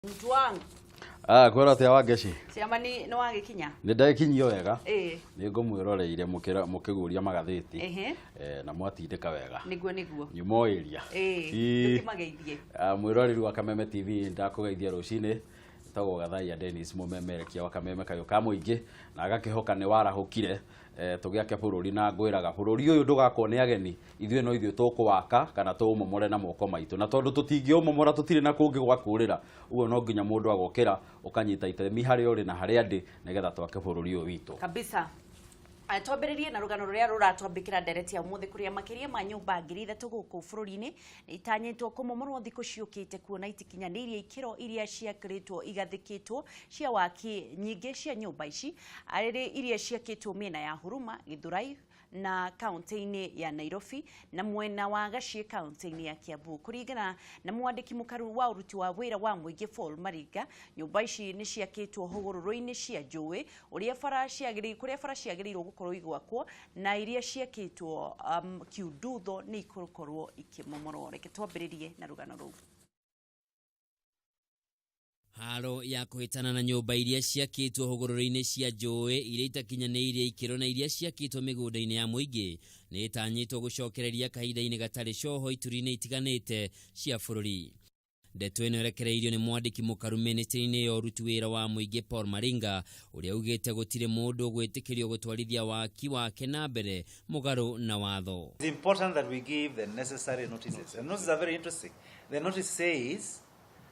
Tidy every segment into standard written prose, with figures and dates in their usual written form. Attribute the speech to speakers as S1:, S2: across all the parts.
S1: Mtu wangu.
S2: Ah, kwĩra atĩa Wangeci?
S1: Ciama nĩ nĩ wagĩkinya?
S2: Nĩ ndakinyio wega.
S1: Ĩĩ.
S2: Nĩ ngũmwĩroreire mũkĩguria magathĩti.
S1: Ehe.
S2: Eh, na mwatindĩka wega.
S1: Nĩguo nĩguo.
S2: Nyuma o area.
S1: Ĩĩ.
S2: Ĩĩ.
S1: Tũkĩmageithie.
S2: Ah, mwĩroreri wa Kameme TV, ndakũgeithia rũcinĩ. Tagwo Gathaia Dennis, mũmemerekia wa Kameme Kayũ ka Mũingĩ, na agakĩhoka nĩ warahũkire tũgĩake bũrũri, na ngwĩraga bũrũri ũyũ ndũgakwo nĩ ageni, ithuĩ no ithuĩ tũkũwaka kana tũũmomore na moko maitũ, na tondũ tũtingĩũmomora tũtirĩ na kũngĩ gwa kũrĩra, ũguo no nginya mũndũ agokĩra ũkanyita itemi harĩa ũrĩ na harĩa ndĩ nĩgetha twake bũrũri ũyũ witũ.
S1: Kabisa. Twambĩrĩrie na rũgano rũrĩa rũratwambĩkĩra ndereti ya ũmũthĩ, kũrĩa makĩria ma nyũmba 3000 gũkũ bũrũri-inĩ nĩ itanyĩtwo kũmomorwo thikũ ciũkĩte, kuona itikinyanĩirie ikĩro iria ciakĩrĩtwo igathĩkĩtwo cia waki. Nyingĩ cia nyũmba ici arĩ iria ciakĩtwo mĩena ya Huruma, Gĩthũrai na kaunti-inĩ ya Nairobi na mwena wa Gaciĩ kaunti-inĩ ya Kiambu. Kũringana na mwandĩki mũkaru wa ũruti wa wĩra wa mũingĩ Paul Maringa, nyũmba ici nĩ ciakĩtwo hũgũrũrũ-inĩ cia njũĩ ũrĩa bara ciagĩrĩirwo, kũrĩa bara ciagĩrĩirwo gũkorwo igwakwo, na iria ciakĩtwo kiundutho nĩ igũkorwo ikĩmomorwo. Reke twambĩrĩrie na rũgano rũu.
S3: Haro ya kũhĩtana na nyũmba iria ciakĩtwo hũgũrũrũ-inĩ cia njũĩ iria itakinyanĩirie ikĩro na iria ciakĩtwo mĩgũnda-inĩ ya mũingĩ nĩ ĩtanyĩtwo gũcokereria kahinda-inĩ gatarĩ coho ituri-inĩ itiganĩte cia bũrũri. Ndeto ĩno ĩrekereirio nĩ mwandĩki mũkaru mĩnĩstrĩ-inĩ ya ũruti wĩra wa mũingĩ Paul Maringa, ũrĩa ugĩte gũtirĩ mũndũ ũgwĩtĩkĩrio gũtwarithia waki wake na mbere mũgarũ na watho.
S4: It's important that we give the necessary notices. And notices are very interesting. The notice says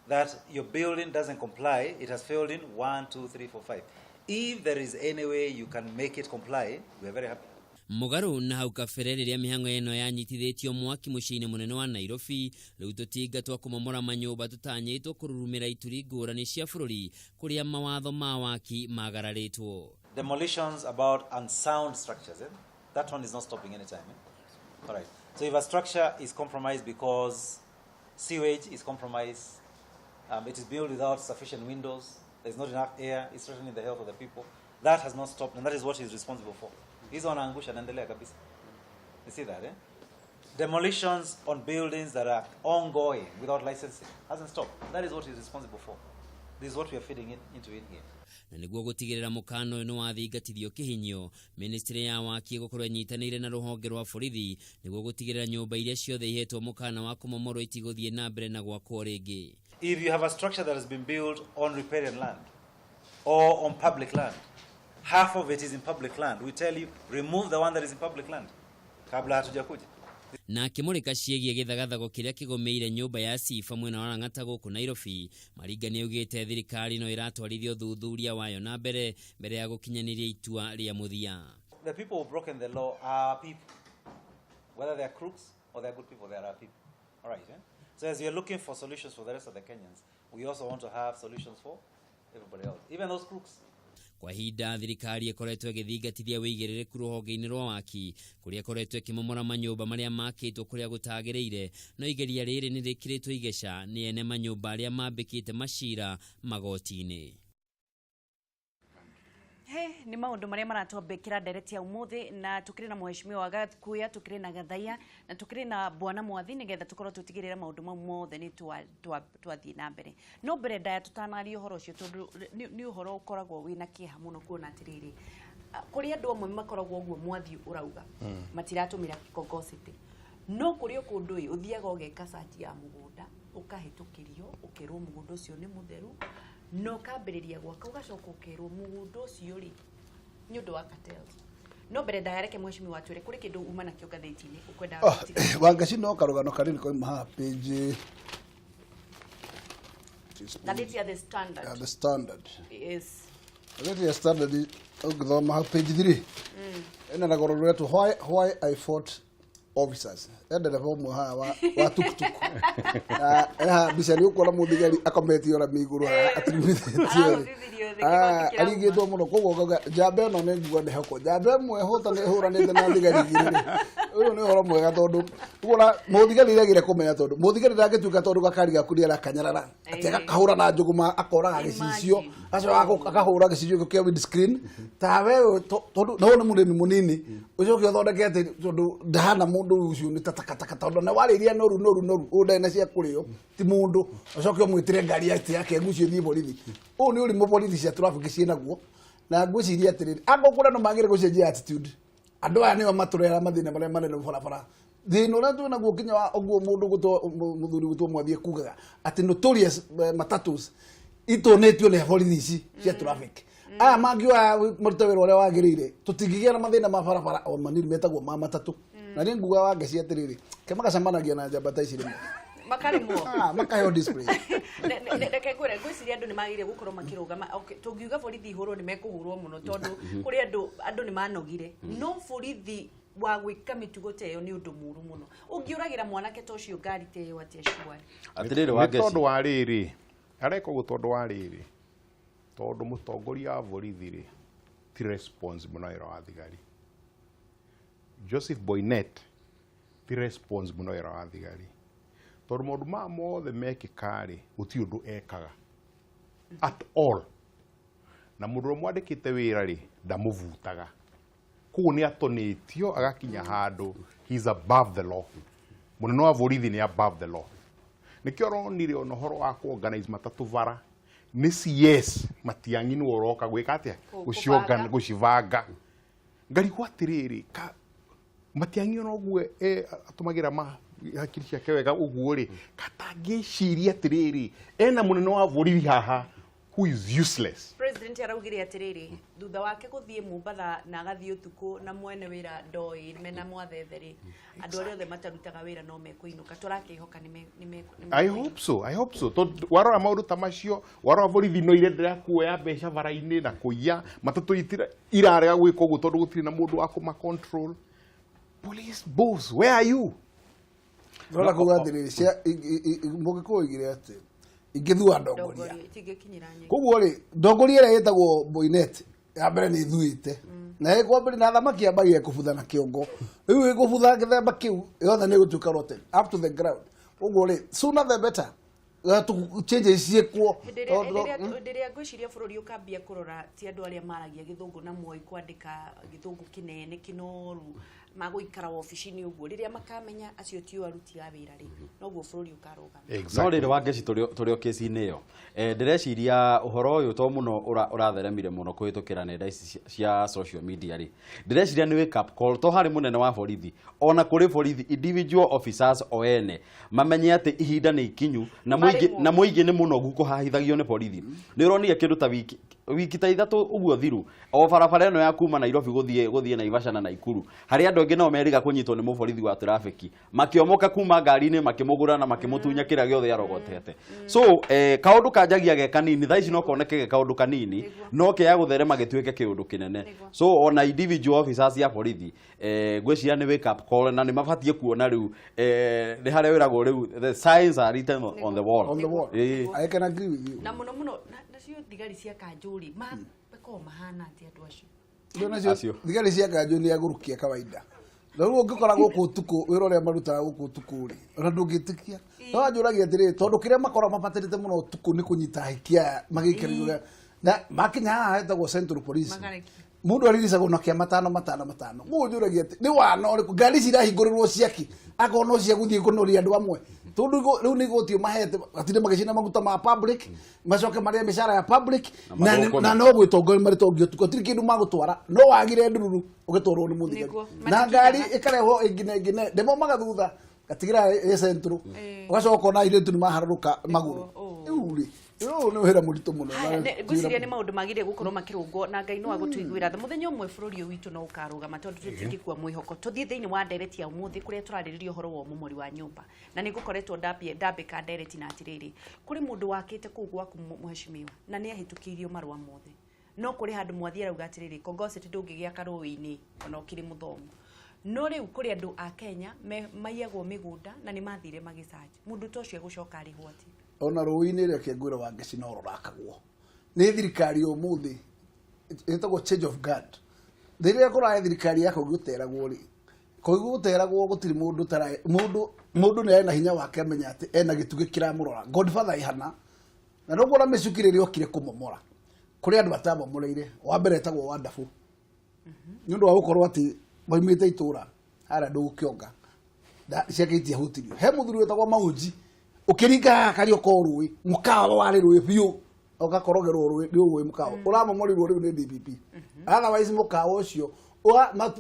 S4: that your building doesn't comply, it has failed in one, two, three, four, five. If there is any way you can make it comply, we are very happy.
S3: Mũgarũ na hau kabere rĩrĩa mĩhang'o ĩno yanyitithĩtio mwaki mũciĩ-inĩ mũnene wa Nairobi, rĩu tũtinga twa kũmomora manyũmba tũtanyĩtwo kũrurumĩra ituri ngũrani cia bũrũri kũrĩa mawatho ma waki magararĩtwo.
S4: Demolitions about unsound structures, eh? That one is not stopping anytime. Eh? All right. So if a structure is compromised because sewage is compromised, it is built without sufficient windows, there's not enough air, it's threatening the health of the people, that has not stopped, and that is what he's responsible for. Hizo wanaangusha, naendelea kabisa. You see that, eh? Demolitions on buildings that are ongoing without licensing hasn't stopped. That is what he's responsible for. This is what we are feeding into in here.
S3: Na nĩguo gũtigĩrĩra mũkana ũyũ nĩ wathingatithio kĩhinyio, ministry ya waki ĩgũkorwo ĩnyitanĩire na rũhonge rwa borithi nĩguo gũtigĩrĩra nyũmba iria ciothe ihetwo mũkana wa kũmomorwo itigũthiĩ na mbere na gwakwo rĩngĩ.
S4: If you have a structure that has been built on riparian land or on public land, half of it is in public land, we tell you, remove the one that is in public land. Kabla hatujakuja.
S3: Na akĩmũrĩka ciĩgiĩ gĩthagathago kĩrĩa kĩgũmĩire nyũmba ya Sifa mwena wa Lang'ata gũkũ Nairobi, Maringa nĩ augĩte thirikari no ĩratwarithia ũthuthuria wayo na mbere mbere ya gũkinyanĩria itua rĩa mũthia.
S4: The people who broken the law are people. Whether they are crooks or they are good people, they are our people. All right. Eh? So as we are looking for solutions for the rest of the Kenyans, we also want to have solutions for everybody else, even those crooks.
S3: Kwa ihinda thirikari ĩkoretwo ĩgĩthingatithia wĩigĩrĩrĩku rũhonge-inĩ rwa waki, kũrĩa ĩkoretwo ĩkĩmomora manyũmba marĩa makĩtwo kũrĩa gũtagĩrĩire, no igeria rĩrĩ nĩ rĩkĩrĩtwo igeca nĩ ene manyũmba arĩa mambĩkĩte macira magoti-inĩ.
S1: He nĩ maũndũ marĩa maratwambĩkĩra ndereti ya ũmũthĩ, na tũkĩrĩ na mheshimiwa Gakuya, tũkĩrĩ na Gathaia, na tũkĩrĩ na bwana Mwathi, nĩgetha tũkorwo tũtigĩrĩra maũndũ mau mothe nĩ twathiĩ na mbere. No mbere ndaya tũtanaria ũhoro ũcio, tondũ nĩ ũhoro ũkoragwo wĩna kĩeha mũno kuona atĩrĩrĩ, kũrĩ andũ amwe makoragwo ũguo Mwathi ũrauga matiratũmĩra Kongosity, no kũrĩ o kũndũ ĩ ũthiaga ũgeka search ya mũgũnda, ũkahĩtũkĩrio, ũkerwo mũgũnda ũcio nĩ mũtheru, na ũkambĩrĩria gwaka, ũgacoka ũkerwo mũgũnda ũcio rĩ nĩ ũndũ wa cartels. No mbere ndayareke mheshimiwa atwĩre kũrĩ kĩndũ uma nakĩo ngathĩti-inĩ ũkwenda
S5: Oh,
S1: gũtiga.
S5: Wangaci, no karũgano kanini koima haha page
S1: Ngathĩti ya The Standard.
S5: Ya The Standard.
S1: Yes.
S5: Ngathĩti ya Standard, ũngĩthoma hau page 3, ĩna rũgano rũretwo Why I Fought Officers." E ndereba ũmwe haha wa tuktuk, na eha mbica nĩ ũkuona mũthigari akometio rami igũrũ haha aturumithĩtio thĩ.
S1: Arahũthithirio. Gĩothe kĩgoti kĩrauma.
S5: Arigĩtwo mũno, koguo ngauga njamba ĩno nĩ nguga ndĩhokwo njamba ĩmwe hũtane ĩhũranĩte na thigari igĩrĩ rĩ, ũyũ nĩ ũhoro mwega, tondũ ũguo na mũthigari nĩagĩrĩire kũmenya, tondũ mũthigari ndangĩtuĩka tondũ gakari gaku nĩ arakanyarara atĩ agakahũra na njũgũma, akoraga gĩcicio.
S1: Imagine.
S5: Agacoka akahũra gĩcicio kĩu kĩa windscreen tawe tondũ na ũyũ nĩ mũrĩmi mũnini, ũcoke ũthondeke atĩ tondũ ndahana mũndũ ũcio nĩ ta takataka, tondũ na warĩria noru noru noru ũyũ ndarĩ na cia kũrĩo, ti mũndũ, ũcoke ũmwĩtĩre ngari atĩ yake ngucio ĩthiĩ borithi. Ũyũ nĩ ũrimũ borithi cia traffic ciĩnaguo, na ngwĩciria atĩrĩrĩ, angorwo kũrĩa no magĩrĩ gũcenjia attitude, andũ aya nĩo matũrehera mathĩna marĩa manene barabara, thĩna ũrĩa twĩ naguo kinya wa ũguo mũndũ gũtwo mũthuri gũtwo mwathiĩ kugaga atĩ notorious matatus itũnĩtio nĩ borithi ici cia traffic. Aya mangĩoya marute wĩra ũrĩa wagĩrĩire, tũtingĩgĩa na mathĩna ma barabara o manini metagwo ma matatũ. Na nĩ nguga wangeci atĩrĩrĩ, ke magacemanagia na njamba ta ici rĩmwe.
S1: Makarĩmwo.
S5: Ah, makaheo display.
S1: Reke ngwĩre, ngwĩciria andũ nĩ magĩrĩire gũkorwo makĩrũgama. Okay, tũngiuga borithi ihũrwo, nĩ mekũhũrwo mũno, tondũ kũrĩ andũ nĩ manogire, no borithi wa gwĩka mĩtugo ta ĩyo nĩ ũndũ mũru mũno. Ũngĩũragĩra mwanake ta ũcio ngari ta ĩyo atĩa cuari?
S2: Atĩrĩrĩ,
S6: Nĩ
S2: Wangeci.
S6: Tondũ wa rĩrĩ, areka ũguo tondũ wa rĩrĩ, tondũ mũtongoria wa borithi rĩ ti responsible na wĩra wa thigari. Joseph Boynet ti responsible na wĩra wa thigari, tondũ maũndũ maya mothe mekĩka rĩ, gũtirĩ ũndũ ekaga at all, na mũndũ ũrĩa mwandĩkĩte wĩra rĩ ndamũbutaga. Koguo nĩ atonĩtio agakinya handũ he is above the law. Mũnene wa borithi nĩ above the law. Nĩkĩo ũronire ona ũhoro wa kuorganize matatũ bara nĩ CS Matiang'i nĩwe ũroka gwĩka atĩa?
S1: Kũbanga.
S6: Gũcibanga. Ngarigwo atĩrĩrĩ, ka Matiang'i ona ũguo atũmagĩra ma hakiri ciake wega ũguo rĩ, katangĩciria atĩrĩrĩ, ena mũnene wa borithi haha who is useless.
S1: President araugire atĩrĩrĩ, thutha wake gũthiĩ Mombatha na agathiĩ ũtukũ na mwene wĩra ndoĩ mena mwathethe rĩ, andũ arĩa othe matarutaga wĩra no mekũinũka. Tũrakĩhoka nĩ
S6: I
S1: mekũinũka.
S6: hope so. I hope so. Tondũ warora maũndũ ta macio, warora borithi no irenderea kuoya mbeca bara-inĩ na kũiya, matatũ irarega gwĩka ũguo tondũ gũtirĩ na mũndũ wa kũma control. Police boss, where are you?
S5: Ndĩrona kuga atĩrĩrĩ, mũgĩkũyũ oigire atĩ ingĩthua ndongoria.
S1: Ndongoria itingĩkinyĩra nyeki.
S5: Koguo rĩ, ndongoria ĩrĩa ĩtagwo Boynet ya mbere nĩ ĩthuĩte na ĩkwambĩrĩria na thamaki yambagia kũbutha na kĩongo, rĩu ĩkũbutha gĩthemba kĩu yothe nĩ ĩgũtuĩka rotten up to the ground. Koguo rĩ, sooner the better changes ciĩkwo.
S1: Hĩndĩ ĩrĩa ngwĩciria bũrũri ũkambia kũrora ti andũ arĩa maragia gĩthũngũ na moĩ kwandĩka gĩthũngũ kĩnene kĩnoru magũikara wabici-inĩ ũguo, rĩrĩa makamenya acio tio aruti a wĩra rĩ, noguo bũrũri ũkarũgama.
S2: No rĩrĩ, Wangeci, tũrĩ o kesi-inĩ ĩyo, ndĩreciria ũhoro ũyũ to mũno ũratheremire mũno kũhĩtũkĩra nenda ici cia social media rĩ, ndĩreciria nĩ wake up call to harĩ mũnene wa borithi, ona kũrĩ borithi individual officers o ene mamenye atĩ ihinda nĩ ikinyu na mũingĩ
S1: Marĩmwo.
S2: Na mũingĩ nĩ mũnogu kũhahithagio nĩ borithi. Nĩ ũronire kĩndũ ta wiki ta 3 ũguo thiru, o barabara ĩno ya kuma Nairobi gũthiĩ Naivasha na Naikuru, harĩa andũ aingĩ nao meriga kũnyitwo nĩ mũborithi wa traffic, makĩomoka kuma ngari-inĩ, makĩmũgũra na makĩmũtunya kĩrĩa gĩothe arogotete. So kaũndũ kanjagia ge kanini, thaa ici no koneke ge kaũndũ kanini, no kĩaya gũtherema gĩtuĩke kĩũndũ kĩnene. So ona individual officers ya borithi, ngwĩciria nĩ wake up call, na nĩ mabatiĩ kuona rĩu nĩ harĩa wĩragwo rĩu the signs are written on the wall.
S5: On the wall.
S2: Ĩĩ.
S5: I can agree with you.
S1: Na mũno mũno nacio thigari cia kanjũri makoragwo mahana atĩ andũ acio?
S5: Ndio nacio.
S2: Acio.
S5: Thigari cia kanjũ nĩ agũrũkia kawaida. Na rĩu ũngĩkora gũkũ ũtukũ, wĩra ũrĩa marutaga gũkũ ũtukũ rĩ, ona ndũngĩtĩkia. No anjũragia atĩrĩrĩ, tondũ kĩrĩa makoragwo mabatarĩte mũno ũtukũ nĩ kũnyita ahikia aya magĩikĩrĩrio ũrĩa na makinya haha hetagwo Central Police.
S1: Makarekia.
S5: Mũndũ ariricagwo na kĩa matano matano matano. Mũndũ njũragia atĩ nĩ wana ũrĩkũ ngari ici irahingũrĩrwo ciaki, akorwo no cia gũthiĩ kũnoria andũ amwe, tondũ rĩu nĩ igoti mahete matinde magĩcina maguta ma public, macoke marĩe mĩcara ya public
S2: Na
S5: na
S2: mathũkũme.
S5: Na no gwĩtongoria marĩtongio ũtukũ, hatirĩ kĩndũ magũtwara, no wagire ndururu ũgĩtwarwo nĩ mũthigari.
S1: Nĩguo.
S5: Na ngari ĩkarehwo ĩngĩ na ĩngĩ na ndĩmaumaga thutha gatigĩra ĩ central, ũgacoka ũkona airĩtu nĩ maharũrũka magũrũ.
S1: Oh.
S5: Rĩu rĩ, ũyũ nĩ wĩra mũritũ mũno.
S1: Haya, ngwĩciria nĩ maũndũ magĩrĩire gũkorwo makĩrũngwo, na Ngai no agũtũiguĩra tha, mũthenya ũmwe bũrũri ũyũ witũ no ũkarũgama, tondũ tũtingĩkua mwĩhoko. Tũthiĩ thĩinĩ wa ndereti ya ũmũthĩ, kũrĩa tũrarĩrĩria ũhoro wa ũmomori wa nyũmba, na nĩ ngũkoretwo ndambĩka ndereti na atĩrĩrĩ, kũrĩ mũndũ wakĩte kũu gwaku mũhecimiwa, na nĩ ahĩtũkĩirio marũa mothe, no kũrĩ handũ mwathiĩ arauga atĩrĩrĩ, Kongoceti ndũngĩgĩaka rũĩ-inĩ ona ũkĩrĩ mũthomu. No rĩu kũrĩ andũ a Kenya maiyagwo mĩgũnda na nĩ mathire magĩcanji. Mũndũ ta ũcio egũcoka arĩhwo atĩa?
S5: Ona rũĩ-inĩ reke ngwĩre, Wangeci, no rũrakagwo. Nĩ thirikari ya ũmũthĩ ĩtagwo change of guard. Rĩrĩa kũrarĩ thirikari ya Kogi gũteragwo rĩ, Kogi gũteragwo gũtirĩ mũndũ tara mũndũ mũndũ nĩ arĩ na hinya wake amenya atĩ ena gĩtugĩ kĩramũrora. Godfather ĩhana na nĩguo mĩcuki rĩrĩa okire kũmomora kũrĩ andũ atamomoreire. Wa mbere etagwo Wandabũ nĩ ũndũ wa gũkorwo atĩ moimĩte itũra harĩa ndũgũkĩonga ciake itiahutirio. He mũthuri wĩtagwo Maunji ũkĩringa haha Karioko rũĩ mũkawa warĩ rũĩ biũ ũgakorogerwo rũĩ nĩ ũĩ mũkawa ũramomorirwo rĩu nĩ DPP. Otherwise mũkawa ũcio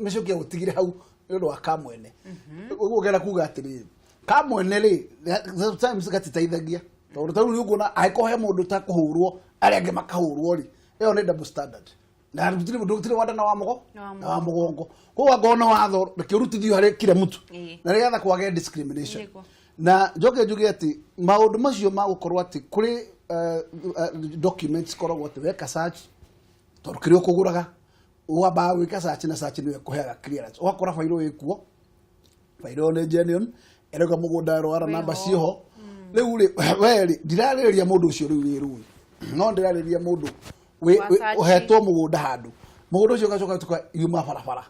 S5: mĩcuki agũtigire hau nĩ ũndũ wa kamwene. Ũguo ngenda kuga atĩrĩrĩ, kamwene rĩ, sometimes gatiteithagia tondũ ta rĩu nĩ ũkuona angĩkorwo he mũndũ ta kũhũrwo arĩa angĩ makahũrwo rĩ, ĩyo nĩ double standard na gũtirĩ wanda na wa mũgo
S1: Na wa
S5: na wa mũgongo. Koguo angorwo nĩ watho reke ũrutithio harĩ kila mtu na nĩgetha kwage discrimination. Na njoke njuge atĩ maũndũ macio ma gũkorwo atĩ kũrĩ documents koragwo atĩ weka search, tondũ kĩrĩa ũkũgũraga wambaga gwĩka search na search nĩyo ĩkũheaga clearance, ũgakora bairũ ĩkuo, bairũ ĩyo nĩ genuine, ĩrauga mũgũnda rwara namba ciĩho. Rĩu rĩ, we rĩ, ndirarĩrĩria mũndũ ũcio rĩu wĩ rũĩ, no ndĩrarĩrĩria mũndũ
S1: Wa search.
S5: ũhetwo mũgũnda handũ, mũgũnda ũcio ũgacoka ũtuka yuma barabara,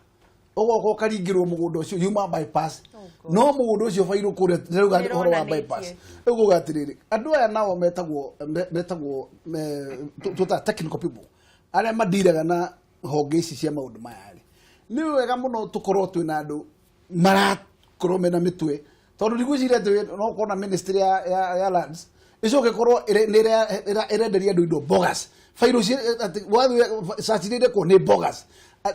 S5: ũgoka ũkaringĩrwo mũgũnda ũcio yuma bypass.
S1: Oh God.
S5: No mũgũnda ũcio bairũ kũrĩa ndĩrauga ũhoro wa
S1: Nĩronanĩtie.
S5: bypass. Rĩu kuga atĩrĩrĩ, andũ aya nao metagwo twĩtaga technical people arĩa mandiraga na honge ici cia maũndũ maya rĩ, nĩ wega mũno tũkorwo twĩna andũ marakorwo mena mĩtwe, tondũ ndigwĩciria atĩ no ũkorwo na ministry ya lands ĩcoke ĩkorwo nĩ ĩrenderia andũ indo bogus, bairũ atĩ wathiĩ search iria irekwo nĩ bogus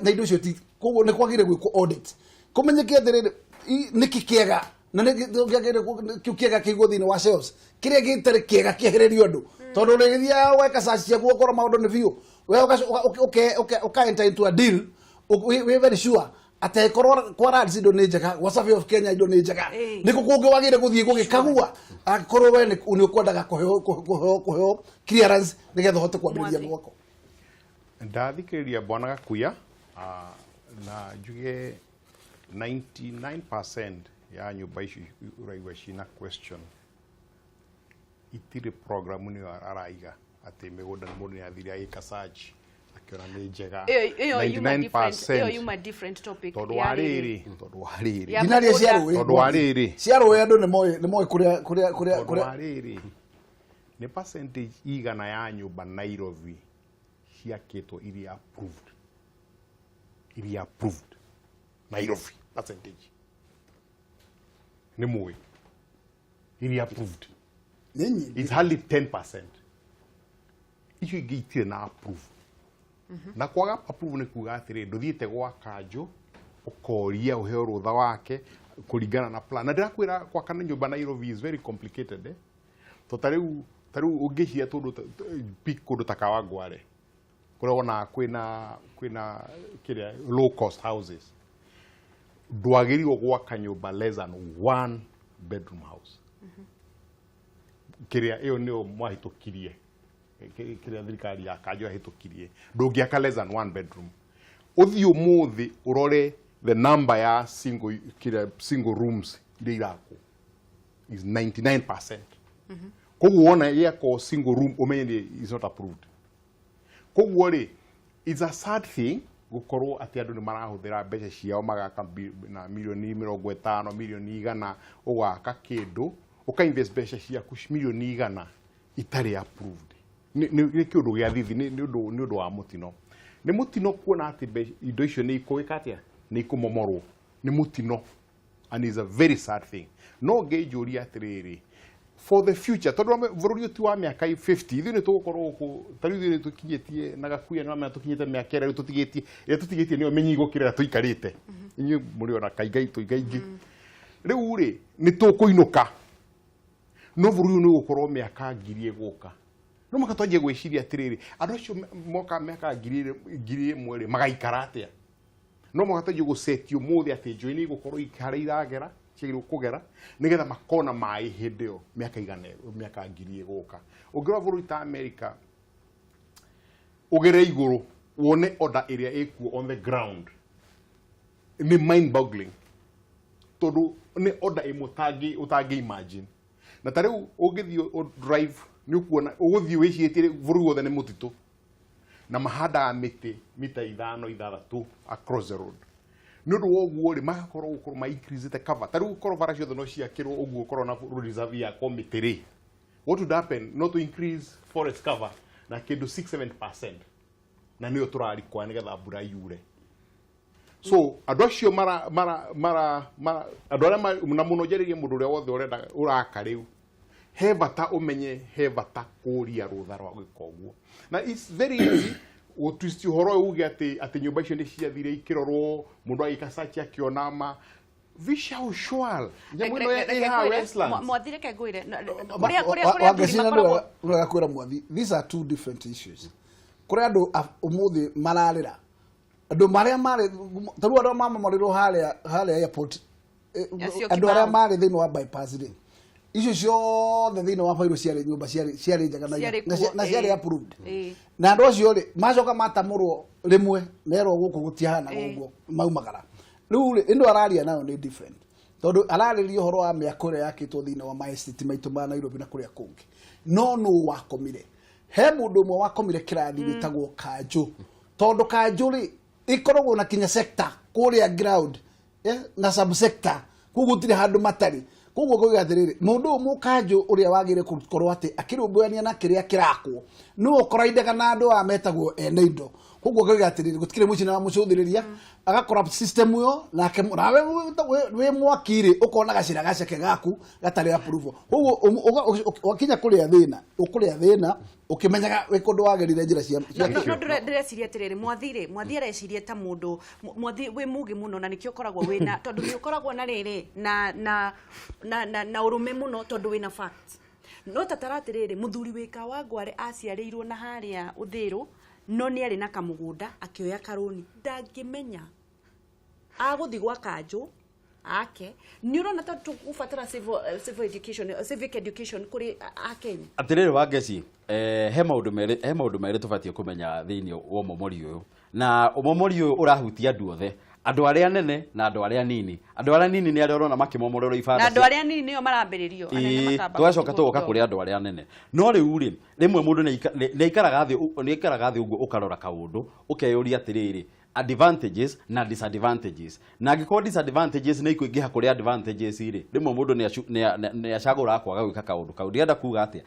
S5: na indo icio ti. Koguo nĩ kwagĩrĩire gwĩkwo audit kũmenyeke atĩrĩrĩ, nĩkĩ kĩega na nĩkĩ kĩagĩrĩire kĩu kĩega kĩigwo thĩinĩ wa shelves, kĩrĩa gĩtarĩ kĩega kĩehererio andũ, tondũ rĩgĩthiaga gweka search ciaku ũkorwo maũndũ nĩ biũ we ũka enter into a deal wĩ very sure atĩ angĩkorwo kwa lands indo nĩ njega, gwa Survey of Kenya indo nĩ njega, nĩkũ kũngĩ wagĩrĩire gũthiĩ gũgĩkagua angĩkorwo we nĩ ũkwendaga kũheo clearance nĩgetha ũhote kwambĩrĩria
S1: Mwathi.
S5: mwako.
S6: Ndathikĩrĩria bwana Gakuya na njuge 99% ya nyũmba ici ũraigua cina question itirĩ programu nĩyo araiga atĩ mĩgũnda nĩ mũndũ nĩ athire agĩka search akĩona nĩ njega.
S1: Ĩyo yuma different, ĩyo
S6: 99%.
S1: yuma different topic.
S6: Tondũ
S1: ya
S6: wa
S1: rĩrĩ.
S6: rĩrĩ, tondũ wa rĩrĩ
S1: Ya
S5: Ndinaria cia
S1: mũgũnda.
S5: rũĩ.
S6: Tondũ wa rĩrĩ.
S5: Cia rũĩ andũ nĩ moĩ kũrĩa
S6: Tondũ
S5: kũrĩa
S6: wa rĩrĩ, nĩ percentage igana ya nyũmba Nairobi ciakĩtwo iria approved Nairobi, percentage nĩ mũĩ iria approved?
S5: Nĩ nyingĩ.
S6: It's hardly 10%. Icio ingĩ itirĩ na approve, na kwaga approve nĩ kuga atĩrĩ ndũthiĩte gwa kanjũ ũkoria ũheo rũtha wake kũringana na plan. Na ndĩrakwĩra gwaka na nyũmba Nairobi is very complicated, eh? To ta rĩu ũngĩciria tũndũ pick kũndũ ta Kawangware kũrĩa wonaga kwĩna kĩrĩa low cost houses, ndwagĩrĩirwo gwaka nyũmba less than one bedroom house. Kĩrĩa ĩyo nĩyo mwahĩtũkirie, kĩrĩa thirikari ya kanjũ yahĩtũkirie, ndũngĩaka less than one bedroom. Ũthiĩ ũmũthĩ ũrore the number ya single, kĩrĩa single rooms iria irakwo is 99%. Koguo wona gĩakwo single room ũmenye nĩ is not approved. Koguo rĩ, it's a sad thing gũkorwo atĩ andũ nĩ marahũthĩra mbeca ciao magaka na milioni 50, milioni 100, ũgaka kĩndũ ũka invest mbeca ciaku milioni 100 itarĩ approved. Nĩ kĩũndũ gĩa thithi, nĩ ũndũ wa mũtino, nĩ mũtino kuona atĩ indo icio nĩ ikũgĩka atĩa, nĩ ikũmomorwo, nĩ mũtino and is a very sad thing. No ngĩnjũria atĩrĩrĩ, for the future, tondũ bũrũri ũyũ ti wa mĩaka 50, ithuĩ nĩ tũgũkorwo gũkũ. Ta rĩu ithuĩ nĩ tũkinyĩtie na Gakuya nĩ wamenya tũkinyĩte mĩaka ĩrĩa rĩu tũtigĩtie, ĩrĩa tũtigĩtie nĩyo mĩnyi gũkĩra ĩrĩa tũikarĩte. Inyuĩ mũrĩ ona kaingaitũ ingaingĩ. Rĩu rĩ, nĩ tũkũinũka, no bũrũri ũyũ nĩ ũgũkorwo mĩaka 1000 ĩgũka. No mũhaka twanjie gwĩciria atĩrĩrĩ, andũ acio moka mĩaka 1000 rĩ, magaikara atĩa? No mũhaka twanjie gũcetia ũmũthĩ atĩ njũĩ nĩ igũkorwo harĩa iragera ciagĩrĩirwo kũgera nĩgetha makona maĩ hĩndĩ ĩyo mĩaka 100, mĩaka 1000 ĩgũka. Ũngĩrora bũrũri ta America, ũgere igũrũ wone order ĩrĩa ĩkuo on the ground, nĩ mind boggling, tondũ nĩ order ĩmwe ũtangĩ imagine. Na ta rĩu ũngĩthiĩ drive nĩ ũkuona ũgũthiĩ wĩcirĩtie bũrũri wothe nĩ mũtitũ. Na mahandaga mĩtĩ mita 5 6 across the road. Nĩ ũndũ wa ũguo rĩ, magakorwo gũkorwo ma increase the cover. Ta rĩu korwo bara ciothe no ciakĩrwo ũguo, korwo na road reserve yakwo mĩtĩ rĩ, what would happen? Not to increase forest cover na kĩndũ 6 7%, na nĩyo tũrarikwa nĩgetha mbura yure. So andũ acio mara mara mara mara andũ arĩa na mũno njarĩrie mũndũ ũrĩa wothe ũrenda ũraka rĩu, he bata ũmenye, he bata kũria rũtha rwa gwĩka ũguo. Na it's very easy gũtwist ũhoro ũyũ, uge atĩ nyũmba icio nĩ ciathire ikĩrorwo, mũndũ agĩka search akĩona ma visual nyamũ ĩno ĩ haha Westlands.
S1: Mwathi, reke ngwĩre kũrĩa athuri
S5: Wangeci, na
S1: makoragwo
S5: nĩwega kwĩra mwathi, these are two different issues. Kũrĩ andũ ũmũthĩ mararĩra, andũ marĩa marĩ ta rĩu andũ arĩa mamomorĩrwo harĩa airport,
S1: Acio
S5: andũ arĩa
S1: kibao.
S5: Marĩ thĩinĩ wa bypass rĩ, icio ciothe thĩinĩ wa bairũ ciarĩ nyũmba ciarĩ njega na
S1: Ciarĩ
S5: na
S1: kuo,
S5: na ciarĩ approved. Na andũ acio rĩ, macoka matamũrwo rĩmwe, merwo gũkũ gũtihana ũguo, maumagara. Rĩu rĩ, ĩno araria nayo nĩ different, tondũ ararĩria ũhoro wa mĩako ĩrĩa yakĩtwo thĩinĩ wa maestate maitũ ma Nairobi na kũrĩa kũngĩ. No nũ wakomire? He mũndũ ũmwe wakomire kĩrathi wĩtagwo kanjũ, tondũ kanjũ rĩ, ĩkoragwo na kinya sector kũrĩa ground, na subsector, koguo gũtirĩ handũ matarĩ. Koguo ngauga atĩrĩrĩ, mũndũ ũyũ mũkanjũ ũrĩa wagĩrĩire gũkorwo atĩ akĩrũmbũyania na kĩrĩa kĩrakwo, nĩwe ũkoraindaga na andũ aya metagwo ene indo. Koguo ngauga atĩrĩrĩ, gũtikĩrĩ mũcina wa mũcũthĩrĩria agakora system ĩyo nake nawe wĩ mwaki rĩ, ũkona gacĩra gaceke gaku gatarĩ approval. Koguo wakinya kũrĩa thĩna, ũkũrĩa thĩna ũkĩmenyaga wĩ kũndũ wagĩrire njĩra cia
S1: No ndĩreciria atĩrĩrĩ, mwathi rĩ, mwathi areciria ta mũndũ mwathi wĩ mũgĩ mũno, na nĩkĩo ũkoragwo wĩna, tondũ nĩ ũkoragwo na rĩrĩ na ũrũme mũno, tondũ wĩna facts. No tatara atĩrĩrĩ, mũthuri wĩ Kawangware aciarĩirwo na harĩa Ũthĩrũ, no nĩ arĩ na kamũgũnda, akĩoya karũni, ndangĩmenya agũthi gwa kanjũ ake. Nĩ ũrona ta tũgũbatara civil education, civic education kũrĩ Akenya?
S2: Atirĩrĩ Wangeci, he maũndũ merĩ tũbatiĩ kũmenya thĩinĩ wa ũmomori ũyũ, na ũmomori ũyũ ũrahutia andũ othe, andũ arĩa nene na andũ arĩa nini. Andũ arĩa nini nĩ arĩa ũrona makĩmomorerwo ibanda
S1: Na andũ arĩa nini nĩo marambĩrĩrio, anene makamba
S2: tũgacoka
S1: gũtigwo
S2: tũgoka
S1: kidogo.
S2: Kũrĩ andũ arĩa nene. No rĩu rĩ, rĩmwe mũndũ nĩ aikaraga thĩ ũguo, ũkarora kaũndũ, ũkeyũria atĩrĩrĩ, advantages na disadvantages. Na angĩkorwo disadvantages nĩ ikũingĩha kũrĩ advantages rĩ, rĩmwe mũndũ nĩ acagũraga kwaga gwĩka kaũndũ kau. Ndĩrenda kuga atĩa?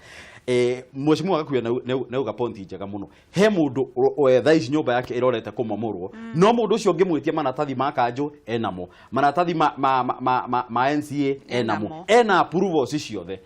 S2: Mheshimiwa Gakuya nĩ auga point njega mũno. He mũndũ thaa ici nyũmba yake ĩrorete kũmomorwo, no mũndũ ũcio ũngĩmwĩtia maratathi ma kanjũ enamo, maratathi ma NCA enamo,
S1: Enamo.
S2: Ena approvals ciothe.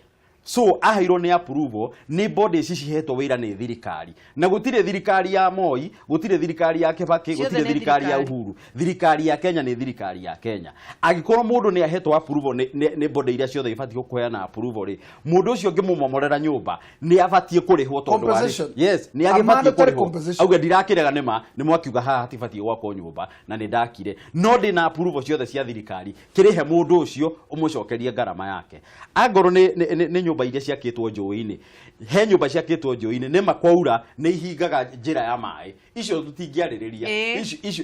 S2: So aheirwo nĩ approval nĩ body ici cihetwo wĩra nĩ thirikari, na gũtirĩ thirikari ya Moi, gũtirĩ thirikari ya Kibaki,
S1: Ciothe
S2: gũtirĩ
S1: nĩ
S2: thirikari ya
S1: thirikari.
S2: Uhuru. Thirikari ya Kenya nĩ thirikari ya Kenya. Angĩkorwo mũndũ nĩ ahetwo approval nĩ body iria ciothe ibatiĩ kũheana approval rĩ, mũndũ ũcio ũngĩmũmomorera nyũmba nĩ abatiĩ kũrĩhwo tondũ wa
S5: Compensation.
S2: Yes, nĩ
S5: A
S2: agĩbatiĩ
S5: mandatory
S2: kũrĩhwo.
S5: Compensation.
S2: Auge ndirakĩrega, nĩma nĩ mwakiuga haha hatibatiĩ gwakwo nyũmba na nĩ ndakire, no ndĩna approval ciothe cia thirikari, kĩrĩhe mũndũ ũcio, ũmũcokerie ngarama yake. Angorwo nĩ nyũmba iria ciakĩtwo njũĩ-inĩ, he nyũmba ciakĩtwo njũĩ-inĩ, nĩma kwaura nĩ ihingaga njĩra ya maĩ, icio tũtingĩarĩrĩria.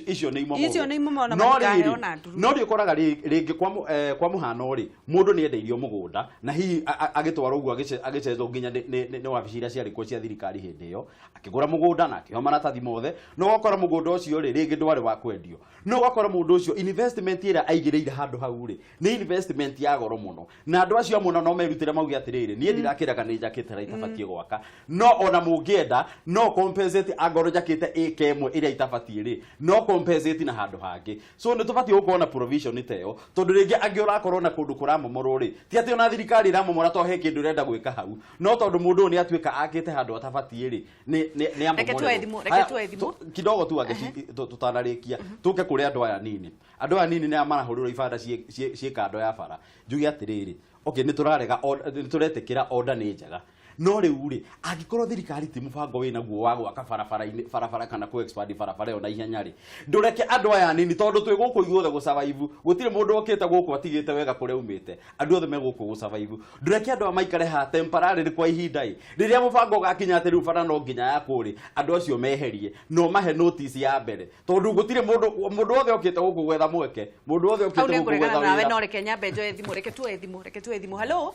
S2: Icio nĩ imomorwo.
S1: Icio nĩ imomorwo na
S2: No
S1: matikaheo
S2: rĩrĩ,
S1: na nduru.
S2: no nĩ ũkoraga rĩngĩ kwa mũhano rĩ, mũndũ nĩ endeirio mũgũnda na hihi agĩtwarwo ũguo, agĩcezwo nginya nĩ wabici iria ciarĩ kuo cia thirikari hĩndĩ ĩyo, akĩgũra mũgũnda na akĩoha maratathi mothe. No ũgakora mũgũnda ũcio rĩ, rĩngĩ ndwarĩ wa kwendio, no ũgakora mũndũ ũcio investment ĩrĩa aigĩrĩire handũ hau rĩ, nĩ investment ya goro mũno. Na andũ acio amwe no merutĩre mauge atĩrĩrĩ, niĩ ndirakĩraga nĩ njakĩte harĩa itabatiĩ gwaka, no ona mũngĩenda no compensate, angorwo njakĩte ĩka ĩmwe ĩrĩa itabatiĩ rĩ, no compensate na handũ hangĩ. So nĩ tũbatiĩ gũkorwo na provision ta ĩyo, tondũ rĩngĩ angĩ ũrakorwo na kũndũ kũramomorwo rĩ, ti atĩ ona thirikari ĩramomora to he kĩndũ ĩrenda gwĩka hau, no tondũ mũndũ ũyũ nĩ atuĩka akĩte handũ atabatiĩ rĩ, nĩ
S1: Reke tuoe
S2: amomorerwo.
S1: thimũ, reke
S2: Haya,
S1: tuoe thimũ.
S2: Kidogo tu angĩ tũtanarĩkia, tũke kũrĩ andũ aya nini. Andũ aya nini nĩ aya marahũrĩrwo ibanda ciĩ kando ya bara. Njuge atĩrĩrĩ, okay, nĩ tũrarega, nĩ tũretĩkĩra order nĩ njega, no rĩu rĩ, angĩkorwo thirikari ti mũbango wĩ naguo wa gwaka barabara-inĩ, barabara kana kũ expand barabara ĩyo na ihenya rĩ, ndũreke andũ aya nini, tondũ twĩ gũkũ ithuothe gũ survive. Gũtirĩ mũndũ okĩte gũkũ atigĩte wega kũrĩa umĩte, andũ othe me gũkũ gũ survive. Ndũreke andũ aya maikare haha temporarily kwa ihinda ĩ, rĩrĩa mũbango ũgakinya atĩ rĩu bara no nginya yakwo rĩ, andũ acio meherie no mahe notice ya mbere, tondũ gũtirĩ mũndũ wothe okĩte gũkũ gwetha mweke, mũndũ wothe
S1: Hau
S2: okĩte
S1: nĩ
S2: gũkũ
S1: ngũregana
S2: gwetha
S1: nawe.
S2: wĩra.
S1: No reke nyambe njoe thimũ, reke tuoe thimũ, reke tuoe thimũ. Hello,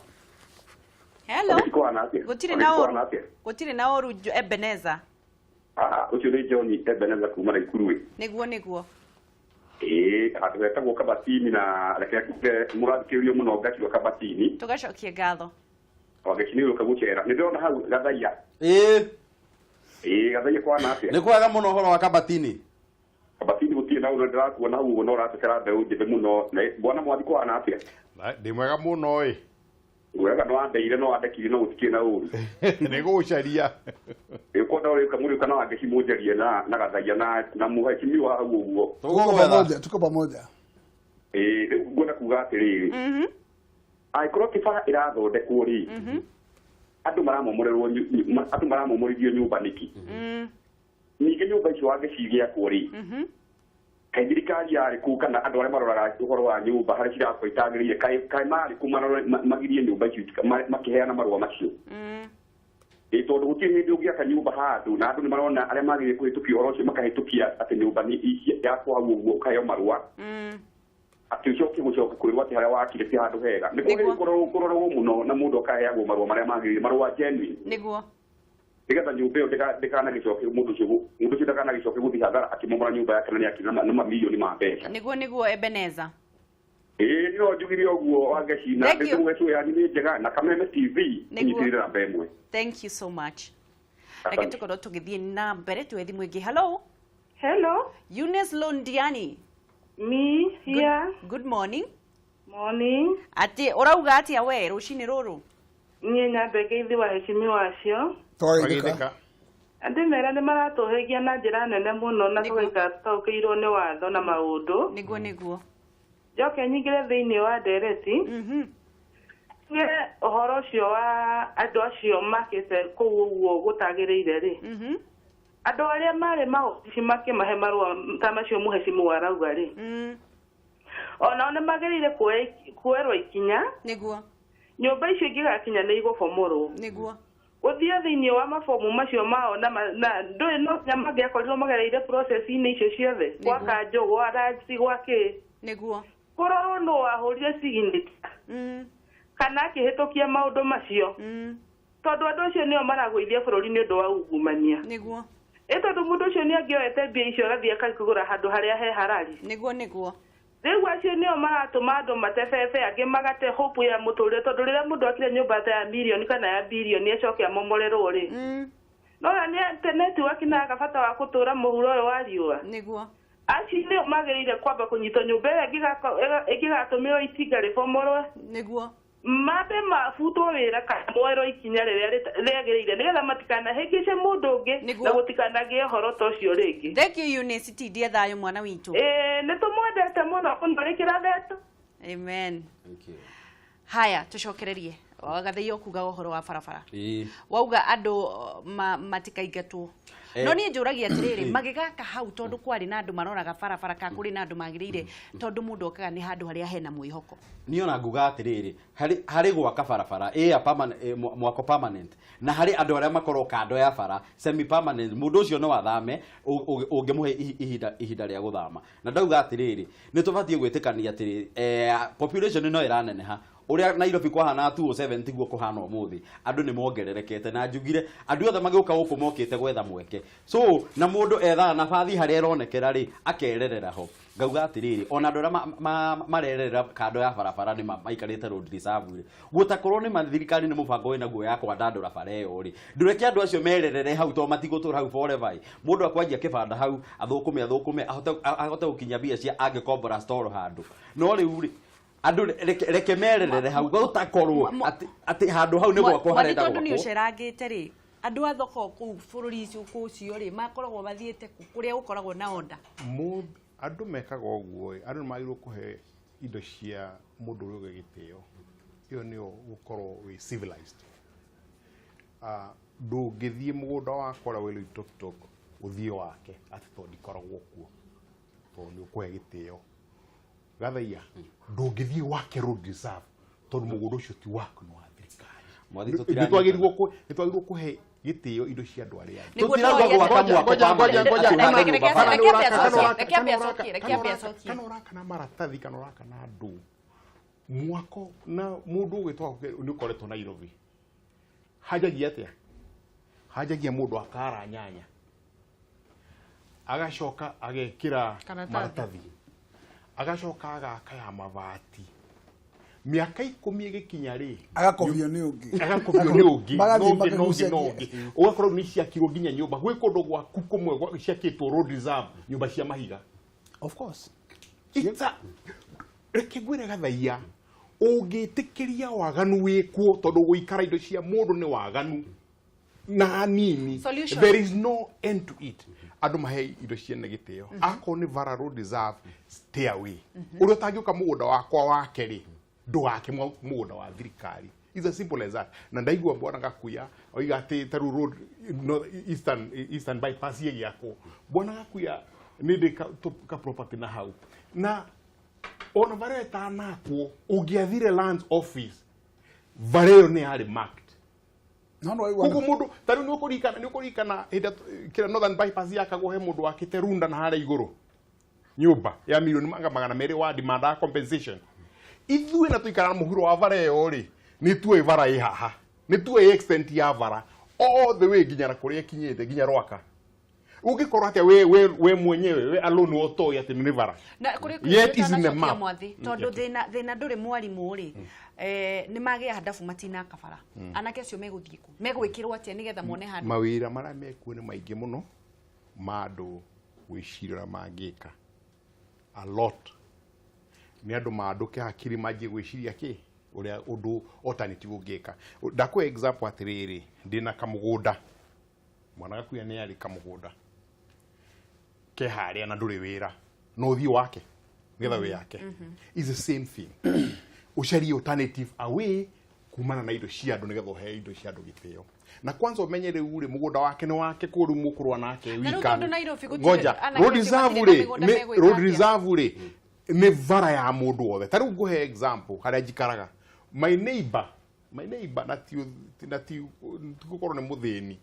S1: hello.
S7: Kwana atĩa?
S1: Gũtirĩ na ũru.
S7: Kwana atĩa?
S1: Gũtirĩ na ũru, Ebeneza.
S7: Ucio nĩ John Ebeneza kuma Naikuru.
S1: Nĩguo nĩguo.
S7: Handũ hetagwo Kabatini na reke nguge mũrathikĩrĩrio mũno ngaciwa Kabatini.
S1: Tũgacokie ngatho.
S7: Wageci nĩ ũka gũcera. Nĩ ndĩrona hau Gathaiya. Gathaiya kwana atĩa?
S2: Nĩ kwega mũno ũhoro wa Kabatini.
S7: Kabatini gũtirĩ na ũndũ ndĩrakuona hau ũguo no ũratetera mbeũ njĩthĩ mũno. Na bwana Mwathi kwana atĩa?
S6: Ndĩ mwega mũno ĩ.
S7: Wega no wandeire no wandekire no gũtikĩrĩ na ũru.
S6: Nĩ gũgũcaria.
S7: Ũkwenda ũrĩũka mũrĩũka na Wangeci mũnjarie na Gathaiya na mũhecimiwa hau ũguo.
S5: Tuko pamoja, tuko pamoja.
S7: Rĩu ngwenda kuga atĩrĩrĩ. Angĩkorwo ti bara ĩrathondekwo rĩ, andũ maramomorerwo andũ maramomorithio nyũmba nĩkĩ? Ningĩ nyũmba icio Wangeci igĩakwo rĩ, kaĩ thirikari yarĩ kũ kana andũ arĩa maroraga ũhoro wa nyũmba harĩa cirakwo itagĩrĩire kaĩ marĩ kũ magirie nyũmba icio makĩheana marũa macio? Tondũ gũtirĩ hĩndĩ ũngĩaka nyũmba handũ na andũ nĩ marona arĩa magĩrĩire kũhĩtũkia ũhoro ũcio makahĩtũkia atĩ nyũmba nĩ yakwo hau ũguo ũkaheo marũa atĩ ũcoke gũcoka kwĩrwo atĩ harĩa wakire ti handũ hega. Nĩ kwagĩrĩire kũrorwo mũno na mũndũ akaheagwo marũa marĩa magĩrĩire, marũa genuine.
S1: Nĩguo.
S7: Nĩgetha nyũmba ĩyo ndĩkanagĩcoke mũndũ ũcio ndakanagĩcoke gũthiĩ hathara akĩmomora nyũmba yake na nĩakire na mamirioni ma mbeca.
S1: Nĩguo nĩguo Ebeneza.
S7: No njugire ũguo Wangeci na ndĩmũgecũ yanyu nĩ njega na Kameme TV nyitĩrĩre namba ĩmwe.
S1: Thank you so much. Reke tũkorwo tũgĩthiĩ na mbere tuwe thimũ ĩngĩ. Hello.
S8: Hello.
S1: Eunice Londiani.
S8: Me here.
S1: Good morning.
S8: Morning.
S1: Atĩ ũrauga atĩa we rũcinĩ rũrũ?
S8: Niĩ nyambe ngeithi waheshimiwa acio.
S5: Twageithĩka.
S8: Andũ mera nĩ maratũhĩgia na njĩra nene mũno na tũgaikara tũtaũkĩirwo nĩ watho na maũndũ.
S1: Nĩguo nĩguo.
S8: Njoke nyingĩre thĩinĩ wa ndereti. Tuge ũhoro ũcio wa andũ acio makĩte kũu ũguo gũtagĩrĩire rĩ. Andũ arĩa marĩ maobici makĩmahe marũa ta macio mũhecimiwa arauga rĩ. Onao nĩ magĩrĩire kuoerwo ikinya.
S1: Nĩguo.
S8: Nyũmba icio ingĩgakinya nĩ igũbomorwo.
S1: Nĩguo.
S8: Gũthiĩ thĩinĩ wa mabomu macio mao na ndũĩ no nginya mangĩakorirwo magereire process-inĩ icio ciothe gwa kanjũ gwa ranci gwa kĩ.
S1: Nĩguo.
S8: Kũrorwo nũ wahũrire signature kana akĩhĩtũkia maũndũ macio. Tondũ andũ acio nĩo maragũithia bũrũri nĩ ũndũ wa ungumania.
S1: Nĩguo.
S8: Ĩ tondũ mũndũ ũcio nĩ angĩoete mbia icio agathiĩ akakĩgũra handũ harĩa he harari.
S1: Nĩguo nĩguo.
S8: Rĩu acio nĩo maratũma andũ matebebe angĩ magate hope ya mũtũrĩre tondũ rĩrĩa mũndũ akire nyũmba ta ya mirioni kana ya birioni acoke amomorerwo rĩ. No nĩ network na bata wa gũtũra mũhuro ũyũ wa riũa.
S1: Nĩguo.
S8: Acio nĩo magĩrĩire kwamba kũnyitwo nyũmba ĩrĩa ĩngĩgatũmĩrwo itinga rĩbomorwe.
S1: Nĩguo.
S8: Mambe mabutwo wĩra kana moerwo ikinya rĩrĩa rĩagĩrĩire nĩgetha matikanahĩngĩce mũndũ ũngĩ na gũtikanagĩe ũhoro ta ũcio rĩngĩ.
S1: Thank you Eunice, tindie thayũ mwana witũ.
S8: Nĩ tũmwendete mũno mũno rĩkĩra thetũ.
S1: Amen.
S2: Thank you.
S1: Haya tũcokererie Gathaiya ũkuga ũhoro wa barabara. Wauga andũ matikaingatwo. No niĩ njũragia atĩrĩrĩ magĩgaka hau tondũ kwarĩ na andũ maroraga barabara ka kũrĩ na andũ magĩrĩire tondũ mũndũ okaga nĩ handũ harĩa hena mwĩhoko.
S2: Niĩ ona nguga atĩrĩrĩ harĩ gwaka barabara mwako permanent na harĩ andũ arĩa makorwo kando ya bara semi permanent mũndũ ũcio no athame ũngĩmũhe ihinda rĩa gũthama. Na ndauga atĩrĩrĩ nĩ tũbatiĩ gwĩtĩkania atĩrĩ population no ĩraneneha. Ũrĩa Nairobi kwahana 2007 tiguo kũhana ũmũthĩ. Andũ nĩ mongererekete na njugire andũ othe magĩũka gũkũ mokĩte gwetha mweke. So na mũndũ ethaga nabathi harĩa ĩronekera rĩ akererera ho. Ngauga atĩrĩrĩ ona andũ arĩa marererera kando ya barabara nĩ maikarĩte road reserve rĩ. Gũtakorwo nĩ thirikari nĩ mũbango wĩnaguo ya kwandandũra bara ĩyo rĩ. Ndũreke andũ acio mererere hau tondũ matigũtũra hau forever. Mũndũ akwanjia kĩbanda hau athũkũme ahote gũkinya mbia cia angĩkombora store handũ. No rĩu rĩ andũ reke mererere hau gũtakorwo atĩ handũ hau nĩ gwakwo harenda gwakwo.
S1: Tondũ nĩ ũcerangĩte rĩ andũ a thoko kũu bũrũri ũcio rĩ makoragwo mathiĩte kũrĩa gũkoragwo na onda.
S6: Andũ mekaga ũguo andũ nĩ magĩrĩirwo kũhe indo cia mũndũ ũrĩa ũngĩ gĩtĩo. Ĩyo nĩyo gũkorwo wĩ civilized. Ndũngĩthiĩ mũgũnda wakwa ũrĩa wĩ Loitoktok ũthiĩ wake atĩ tondũ ndikoragwo kuo tondũ nĩ ũkũhe gĩtĩo. Gathaiya ndũngĩthiĩ wake road reserve tondũ mũgũnda ũcio ti waku nĩ wa thirikari. Nĩ twagĩrĩirwo kũhe gĩtĩo indo cia andũ arĩa angĩ. Kana ũraka na maratathi kana ũraka na andũ mwako na mũndũ ũgĩtwa nĩ ũkoretwo Nairobi hanjagia atĩa? Hanjagia mũndũ akara nyanya Agacoka agekĩra
S9: Karatathi.
S6: Maratathi, agacoka agaka ya mabati. Mĩaka 10 ĩgĩkinya rĩ,
S5: Agakobio nĩ ũngĩ.
S6: Agakobio nĩ ũngĩ.
S5: Magathiĩ
S6: no ũngĩ, no ũngĩ, no
S5: makĩgucagia.
S6: ũngĩ. Ũgakorwo nĩ ciakirwo nginya nyũmba gwĩ kũndũ gwaku kũmwe ciakĩtwo road reserve, nyũmba cia mahiga.
S5: Of course.
S6: Reke ngwĩre Gathaiya, ũngĩtĩkĩria waganu wĩkwo, tondũ gũikara indo cia mũndũ nĩ waganu na hanini.
S1: Solution.
S6: There is no end to it. Andũ mahe indo ciene gĩtĩo. Akorwo nĩ bara road reserve, stay away. Ũrĩa ũtangĩũka mũgũnda wakwa wake rĩ, ndũgake mũgũnda wa thirikari. It's as simple as that. Na ndaigua bwana Gakuya oiga atĩ ta rĩu road no, eastern bypass ĩgĩakwo, bwana Gakuya nĩ ndĩ ka property na hau, na ona bara ĩtanakwo, ũngĩathire lands office, bara ĩyo nĩ yarĩ marked.
S5: No no waigua.
S6: Koguo mũndũ ta rĩu nĩ ũkũririkana hĩndĩ kĩrĩa northern bypass yakagwo, he mũndũ wakĩte runda na harĩa igũrũ nyũmba ya milioni 200 wa demandaga compensation. Ithuĩ na tũikara mũhuro wa bara ĩyo rĩ, nĩ tuoĩ bara ĩ haha, nĩ tuoĩ extent ya bara all the way nginya na kũrĩa ĩkinyĩte nginya Rwaka. Ũngĩkorwo atĩa we mwenyewe, we alone, ũtoĩ atĩ nĩ bara?
S1: Na kuri
S6: Yet is in the map.
S1: Mwathi, tondu thina nduri mwarimu ri, ni magĩa handabu matinaka bara, anake acio megũthiĩ kũ? Megwĩkĩrwo atĩa nĩgetha mone handũ?
S6: Mawĩra marĩa mekuo nĩ maingĩ mũno ma andũ gwĩciria ũrĩa mangĩka. A lot nĩ andũ mandũke hakiri, manjie gwĩciria kĩ ũrĩa ũndũ alternative ũngĩka. Ndakũhe example atĩrĩrĩ, ndĩna kamũgũnda, mwana Gakuya nĩ arĩ kamũgũnda ke harĩa na ndũrĩ wĩra, no ũthiĩ wake nĩgetha wĩyake. Is the same thing, ũcarie alternative away kumana na indo cia andũ nĩgetha ũhe indo cia andũ gĩtĩo. Na kwanza ũmenye rĩu rĩ, mũgũnda wake nĩ wake, kũu rĩu mũkũrũa nake
S1: Na rĩu
S6: wika.
S1: tondũ Nairobi gũtirĩ-
S6: Ngoja,
S1: anake
S6: road
S1: acio
S6: reserve
S1: matirĩ na
S6: rĩ,
S1: mĩgũnda
S6: nĩ
S1: megwĩka
S6: road
S1: atĩa?
S6: reserve rĩ, nĩ bara ya mũndũ wothe. Ta rĩu ngũhe example harĩa njikaraga, my neighbor, na ti gũkorwo nĩ mũthĩni,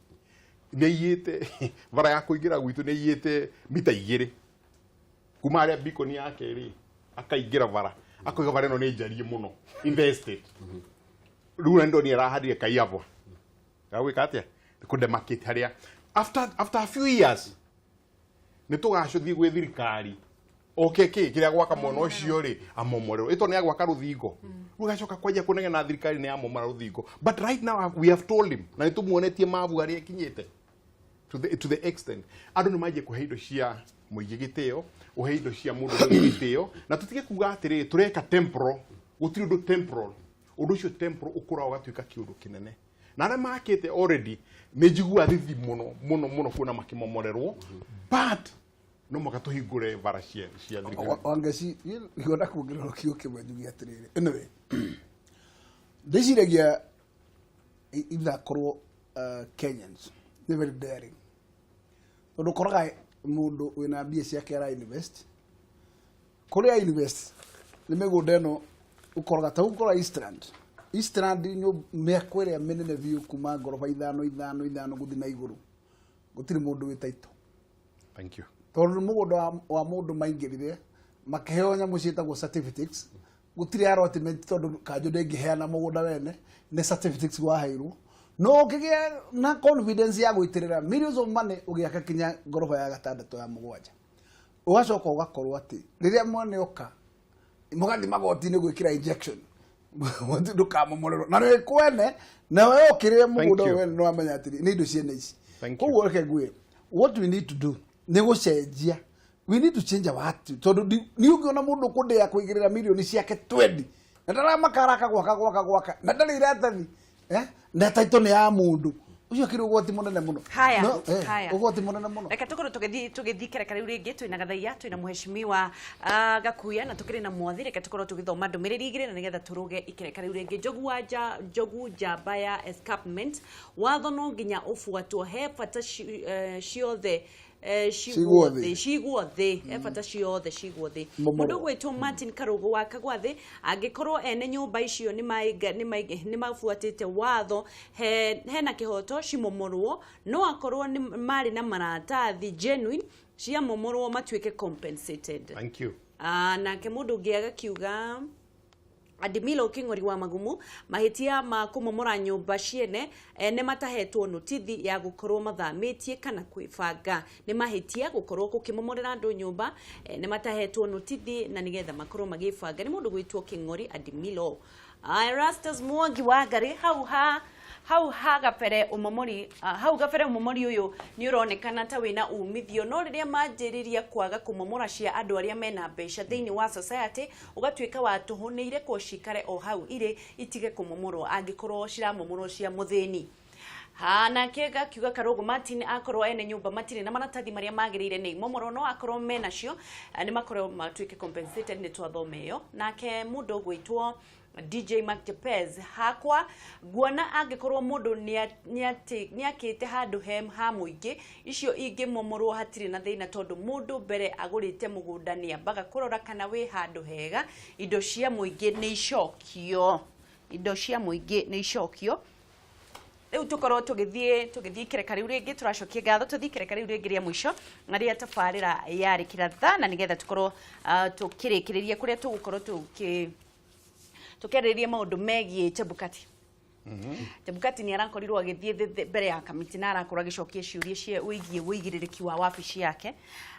S6: nĩ aiyĩte bara ya kũingĩra gwitũ, nĩ aiyĩte mita 2 kuma harĩa beacon yake rĩ, akaingĩra bara, akoiga bara ĩno nĩ njariĩ mũno in the estate. Rĩu na ndonire arahandire kaiabo gagwĩka atĩa kũdemarcate harĩa. After a few years nĩ tũgacũthiĩ gwĩ thirikari oke kĩ kĩrĩa gwaka mwena ũcio rĩ, amomorerwo ĩto nĩ agwaka rũthingo. Rĩu gacoka kwanjia kũnegena thirikari nĩ yamomora rũthingo. But right now we have told him na nĩ tũmuonetie mabu harĩa ĩkinyĩte to the extent. Andũ nĩ manjie kũhe indo cia mũingĩ gĩtĩo, ũhe indo cia mũndũ ũngĩ gĩtĩo, na tũtige kuga atĩrĩrĩ, tũreka temporal. Gũtirĩ ũndũ temporal. Ũndũ ũcio temporal ũkũraga ũgatuĩka kĩũndũ kĩnene, na arĩa makĩte already nĩ njiguaga thithi mũno mũno mũno kuona makĩmomorerwo, but no mũhaka tũhingũre bara cia thirikari.
S5: Wangeci, ngwenda kuongerera kiugo kĩmwe njuge atĩrĩrĩ, anyway, ndĩciragia ithakorwo Kenyans nĩ very daring, tondũ ũkoraga mũndũ wĩna mbia ciake ara invest kũrĩa invest nĩ mĩgũnda ĩno. Ũkoraga ta ũkoraga Eastland mĩako ĩrĩa mĩnene biũ kuma ngoroba ithano ithano ithano gũthiĩ na igũrũ, gũtirĩ mũndũ wĩ title.
S6: Thank you.
S5: Tondũ nĩ mũgũnda wa mũndũ maingĩrire makĩheo nyamũ ciĩtagwo certificates. Gũtirĩ allotment, tondũ kanjũ ndĩngĩheana mũgũnda wene, nĩ certificates waheirwo. No ũkĩgĩa na confidence ya gũitĩrĩra millions of money ũgĩaka kinya ngoroba ya gatandatũ, ya mũgwanja, ũgacoka ũgakorwo atĩ rĩrĩa mwene oka mũgathiĩ magoti-inĩ gwĩkĩra injection ndũkamomorerwo na nĩ kwene na we ũkĩrĩre mũgũnda
S6: you.
S5: wene nĩ wamenya atĩrĩ nĩ indo ciene ici.
S6: Thank you.
S5: Koguo reke ngwĩre, what we need to do nĩ gũcenjia. We need to change our attitude, tondũ nĩ ũngĩona mũndũ kũndĩa kũigĩrĩra milioni ciake 20 na ndaramaka araka gwaka gwaka gwaka na ndarĩ iratathi, na title nĩ ya mũndũ ũcio, akĩrĩ ũgwati mũnene mũno.
S1: Haya,
S5: No,
S1: haya.
S5: ũgwati mũnene mũno.
S1: Reke tukorwo tũgĩthiĩ kereka rĩu rĩngĩ. Twĩna Gathaiya, twĩna mheshimiwa Gakuya, na tũkĩrĩ na Mwathi. Reke tũkorwo tũgĩthoma ndũmĩrĩri igĩrĩ na nĩgetha tũrũge ikereka rĩu rĩngĩ. Njogu wa njogu njamba ya escarpment, watho no nginya ũbuatwo, he bata ciothe
S5: cigwo
S1: cigwo
S5: thĩ.
S1: Thĩ, cigwo thĩ, he bata ciothe cigwo thĩ.
S5: Momorwo.
S1: Mũndũ ũgwĩtwo Martin Karũgũ wa Kagwathĩ, angĩkorwo ene nyũmba icio nĩ mabuatĩte watho, hena kĩhoto cimomorwo, no akorwo nĩ marĩ na maratathi genuine, ciamomorwo matuĩke compensated.
S6: Thank you.
S1: Ah, nake mũndũ ũngĩ agakiuga Adimilo King'ori wa Magumu mahĩtia ma kũmomora nyũmba ciene nĩ matahetwo notithi ya gũkorwo mathamĩtie kana kwĩbanga. Nĩ mahĩtia gũkorwo gũkĩmomorera andũ nyũmba, nĩ matahetwo notithi na nĩgetha makorwo magĩbanga. Nĩ mũndũ gwĩtwo King'ori Adimilo. Erastus Mwangi wa Ngarĩ, hau ha gabere ũmomori, hau gabere ũmomori ũyũ nĩ ũronekana ta wĩna umithio, no rĩrĩa manjĩrĩria kwaga kũmomora cia andũ arĩa mena mbeca thĩinĩ wa society, ũgatuĩka wa tũhũ. Nĩ irekwo cikare o hau irĩ, itige kũmomorwo angĩkorwo ciramomorwo cia mũthĩni. Ha nake gakiuga Karugu Martin, akorwo ene nyumba matirĩ na maratathi marĩa magĩrĩire, nĩ imomorwo, no akorwo menacio, nĩ makorwo matuĩke compensated. Nĩ twathoma ĩyo. Nake mũndũ ũgwĩtwo DJ Mark Chepez, hakwa nguona angĩkorwo mũndũ nĩakĩte handũ he ha mũingĩ, icio ingĩmomorwo hatirĩ na thĩna, tondũ mũndũ mbere agũrĩte mũgũnda nĩ ambaga kũrora kana wĩ handũ hega. Indo cia mũingĩ nĩ icokio, indo cia mũingĩ nĩ icokio. Rĩu tũkorwo tũgĩthiĩ ikereka rĩu rĩngĩ. Tũracokia ngatho. Tũthiĩ ikereka rĩu rĩngĩ rĩa mũico na rĩa tabarĩra yarĩ kĩratha, na nĩgetha tũkorwo tũkĩrĩkĩrĩria kũrĩa tũgũkorwo tũkĩarĩrĩria maũndũ megiĩ Chebukati. Chebukati nĩ arakorirwo agĩthiĩ mbere ya kamĩtĩ na arakorwo agĩcokia ciũria cia wĩgiĩ wĩigĩrĩrĩki wa wabici yake.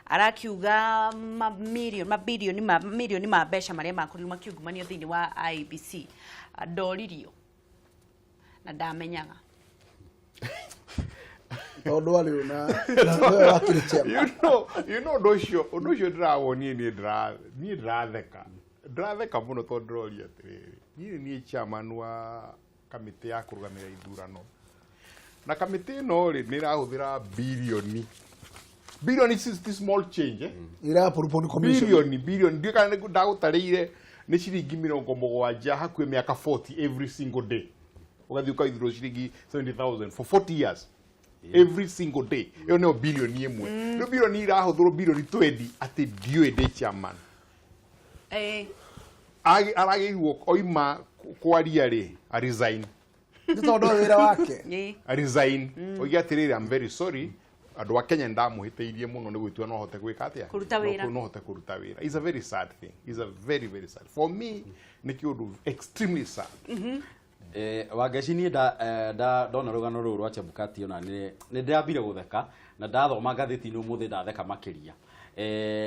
S1: Arakiuga mamirioni, mabirioni, mamirioni ma mbeca marĩa makorirwo makiungumanio thĩinĩ wa IEBC, ndoririo na ndamenyaga.
S5: Tondũ arĩ na nĩwe wakĩrĩ chairman.
S6: You know ũndũ ũcio ndĩrawoniĩ, niĩ ndĩratheka mũno tondũ ndĩroria atĩrĩrĩ, niĩ nĩ niĩ chairman wa kamĩtĩ ya kũrũgamĩrĩra ithurano, na kamĩtĩ ĩno rĩ, nĩ ĩrahũthĩra birioni birioni, ti small change, eh?
S5: Ĩra approve commission.
S6: Birioni birioni, ndiũĩ kana ndagũtarĩire, nĩ ciringi 70 hakuhĩ mĩaka 40. Every single day ũgathiĩ ũkaithurwo ciringi 70,000 for 40 years, every single day. Ĩyo nĩyo birioni 1. Rĩu birioni irahũthĩrwo, birioni 20, atĩ ndiũĩ ndĩ chairman. Aragĩrĩirwo oima kwaria rĩ, a resign.
S5: Nĩ tondũ wa wĩra wake.
S6: A resign, oige atĩrĩrĩ, "I'm very sorry, andũ a Kenya, ndamũhĩtĩirie mũno nĩ gwĩtua no hote gwĩka atĩa?"
S1: Kũruta wĩra.
S6: No hote kũruta wĩra. It's a very sad thing. It's a very very sad for me. Nĩ kĩũndũ extremely sad.
S2: Wangeci, niĩ ndona rũgano rũrũ rwa Chebukati, ona nĩ ndĩrambire gũtheka, na ndathoma ngathĩti-inĩ ũmũthĩ ndatheka makĩria.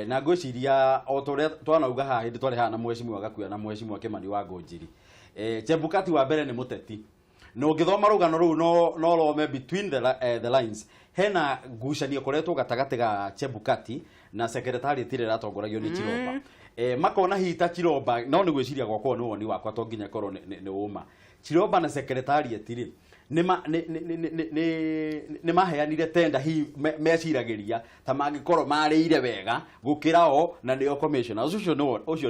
S2: Na ngwĩciria o ta ũrĩa twanauga haha hĩndĩ twarĩ haha na mheshimiwa Gakuya na mheshimiwa Kimani wa Ngũnjiri, Chebukati wa mbere nĩ mũteti, na ũngĩthoma rũgano rũu no rome between the lines, hena ngucanio ĩkoretwo gatagatĩ ga Chebukati na secretariat ĩrĩa ĩratongoragio nĩ Chiromba. Makona hihi ta Chiromba, no nĩ gwĩciria gwakwa, nĩ woni wakwa, to nginya ĩkorwo nĩ ũma. Chiromba na secretariat rĩ, nĩ maheanire tenda, hihi meciragĩria ta mangĩkorwo marĩire wega gũkĩra o na nĩo commissioner. Ũcio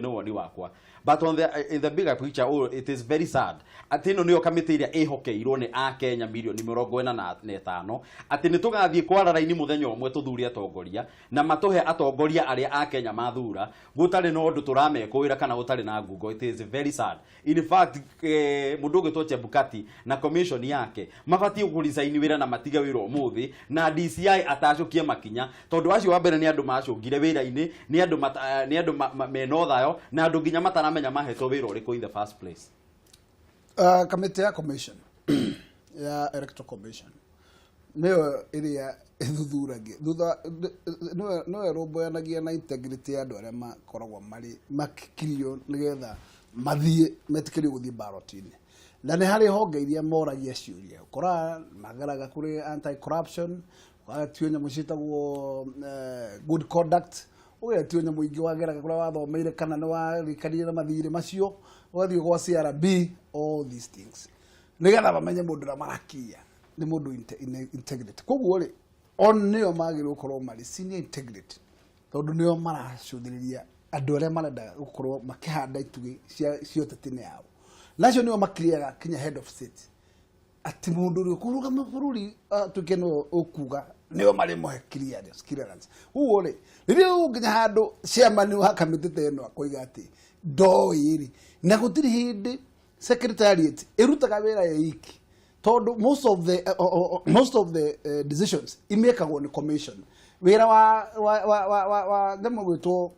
S2: nĩ woni wakwa, but on the in the bigger picture, oh, it is very sad atĩ ĩno nĩyo kamĩtĩ ĩrĩa ĩhokeirwo nĩ akenya mirioni 45, atĩ nĩ tũgathiĩ kwara raini mũthenya ũmwe tũthure atongoria na matũhe atongoria arĩa akenya mathura, gũtarĩ na ũndũ tũramekũĩra kana gũtarĩ na ngungo. It is very sad. In fact, mũndũ ũgwĩtwo Chebukati na commission yake mabatiĩ kũresign wĩra na matige wĩra ũmũthĩ, na DCI atacũkie makinya, tondũ acio wa mbere nĩ andũ macũngire wĩra-inĩ, nĩ andũ mena ũthayo, na andũ nginya mataramenya mahetwo wĩra ũrĩkũ in the first place.
S5: Kamĩtĩ ya commission ya Electoral Commission nĩyo ĩrĩa ĩthuthuragia thutha, nĩyo ĩrũmbũyanagia na integrity ya andũ arĩa makoragwo marĩ makirio nĩgetha mathiĩ metĩkĩrio gũthiĩ ballot-inĩ. Na nĩ harĩ honge iria moragia ciũria, ũkoraga mageraga kũrĩ anti corruption, ũgatio nyamũ ciĩtagwo good conduct, ũgetio nyamũ ingĩ wageraga kũrĩa wathomeire kana nĩ warĩkanire na mathirĩ macio, ũgathiĩ gwa CRB, all these things, nĩgetha mamenye mũndũ ũrĩa marakinya nĩ mũndũ integrity. Koguo rĩ, o nĩo magĩrĩirwo gũkorwo marĩ senior integrity, tondũ nĩo maracũthĩrĩria andũ arĩa marenda gũkorwo makĩhanda itugĩ cia ũteti-inĩ yao, nacio nĩo makiriaga kinya head of state, atĩ mũndũ ũrĩa ũkũrũgama bũrũri atuĩke nĩwe ũkuga, nĩo marĩmũhe clearance. Ũguo rĩ, rĩrĩa ũgũkinya handũ chairman wa kamĩtĩ ta ĩno akoiga atĩ ndoĩ rĩ, na gũtirĩ hĩndĩ secretariat ĩrutaga wĩra ya iki, tondũ most of the decisions imĩkagwo nĩ commission. Wĩra wa nyamũ gwĩtwo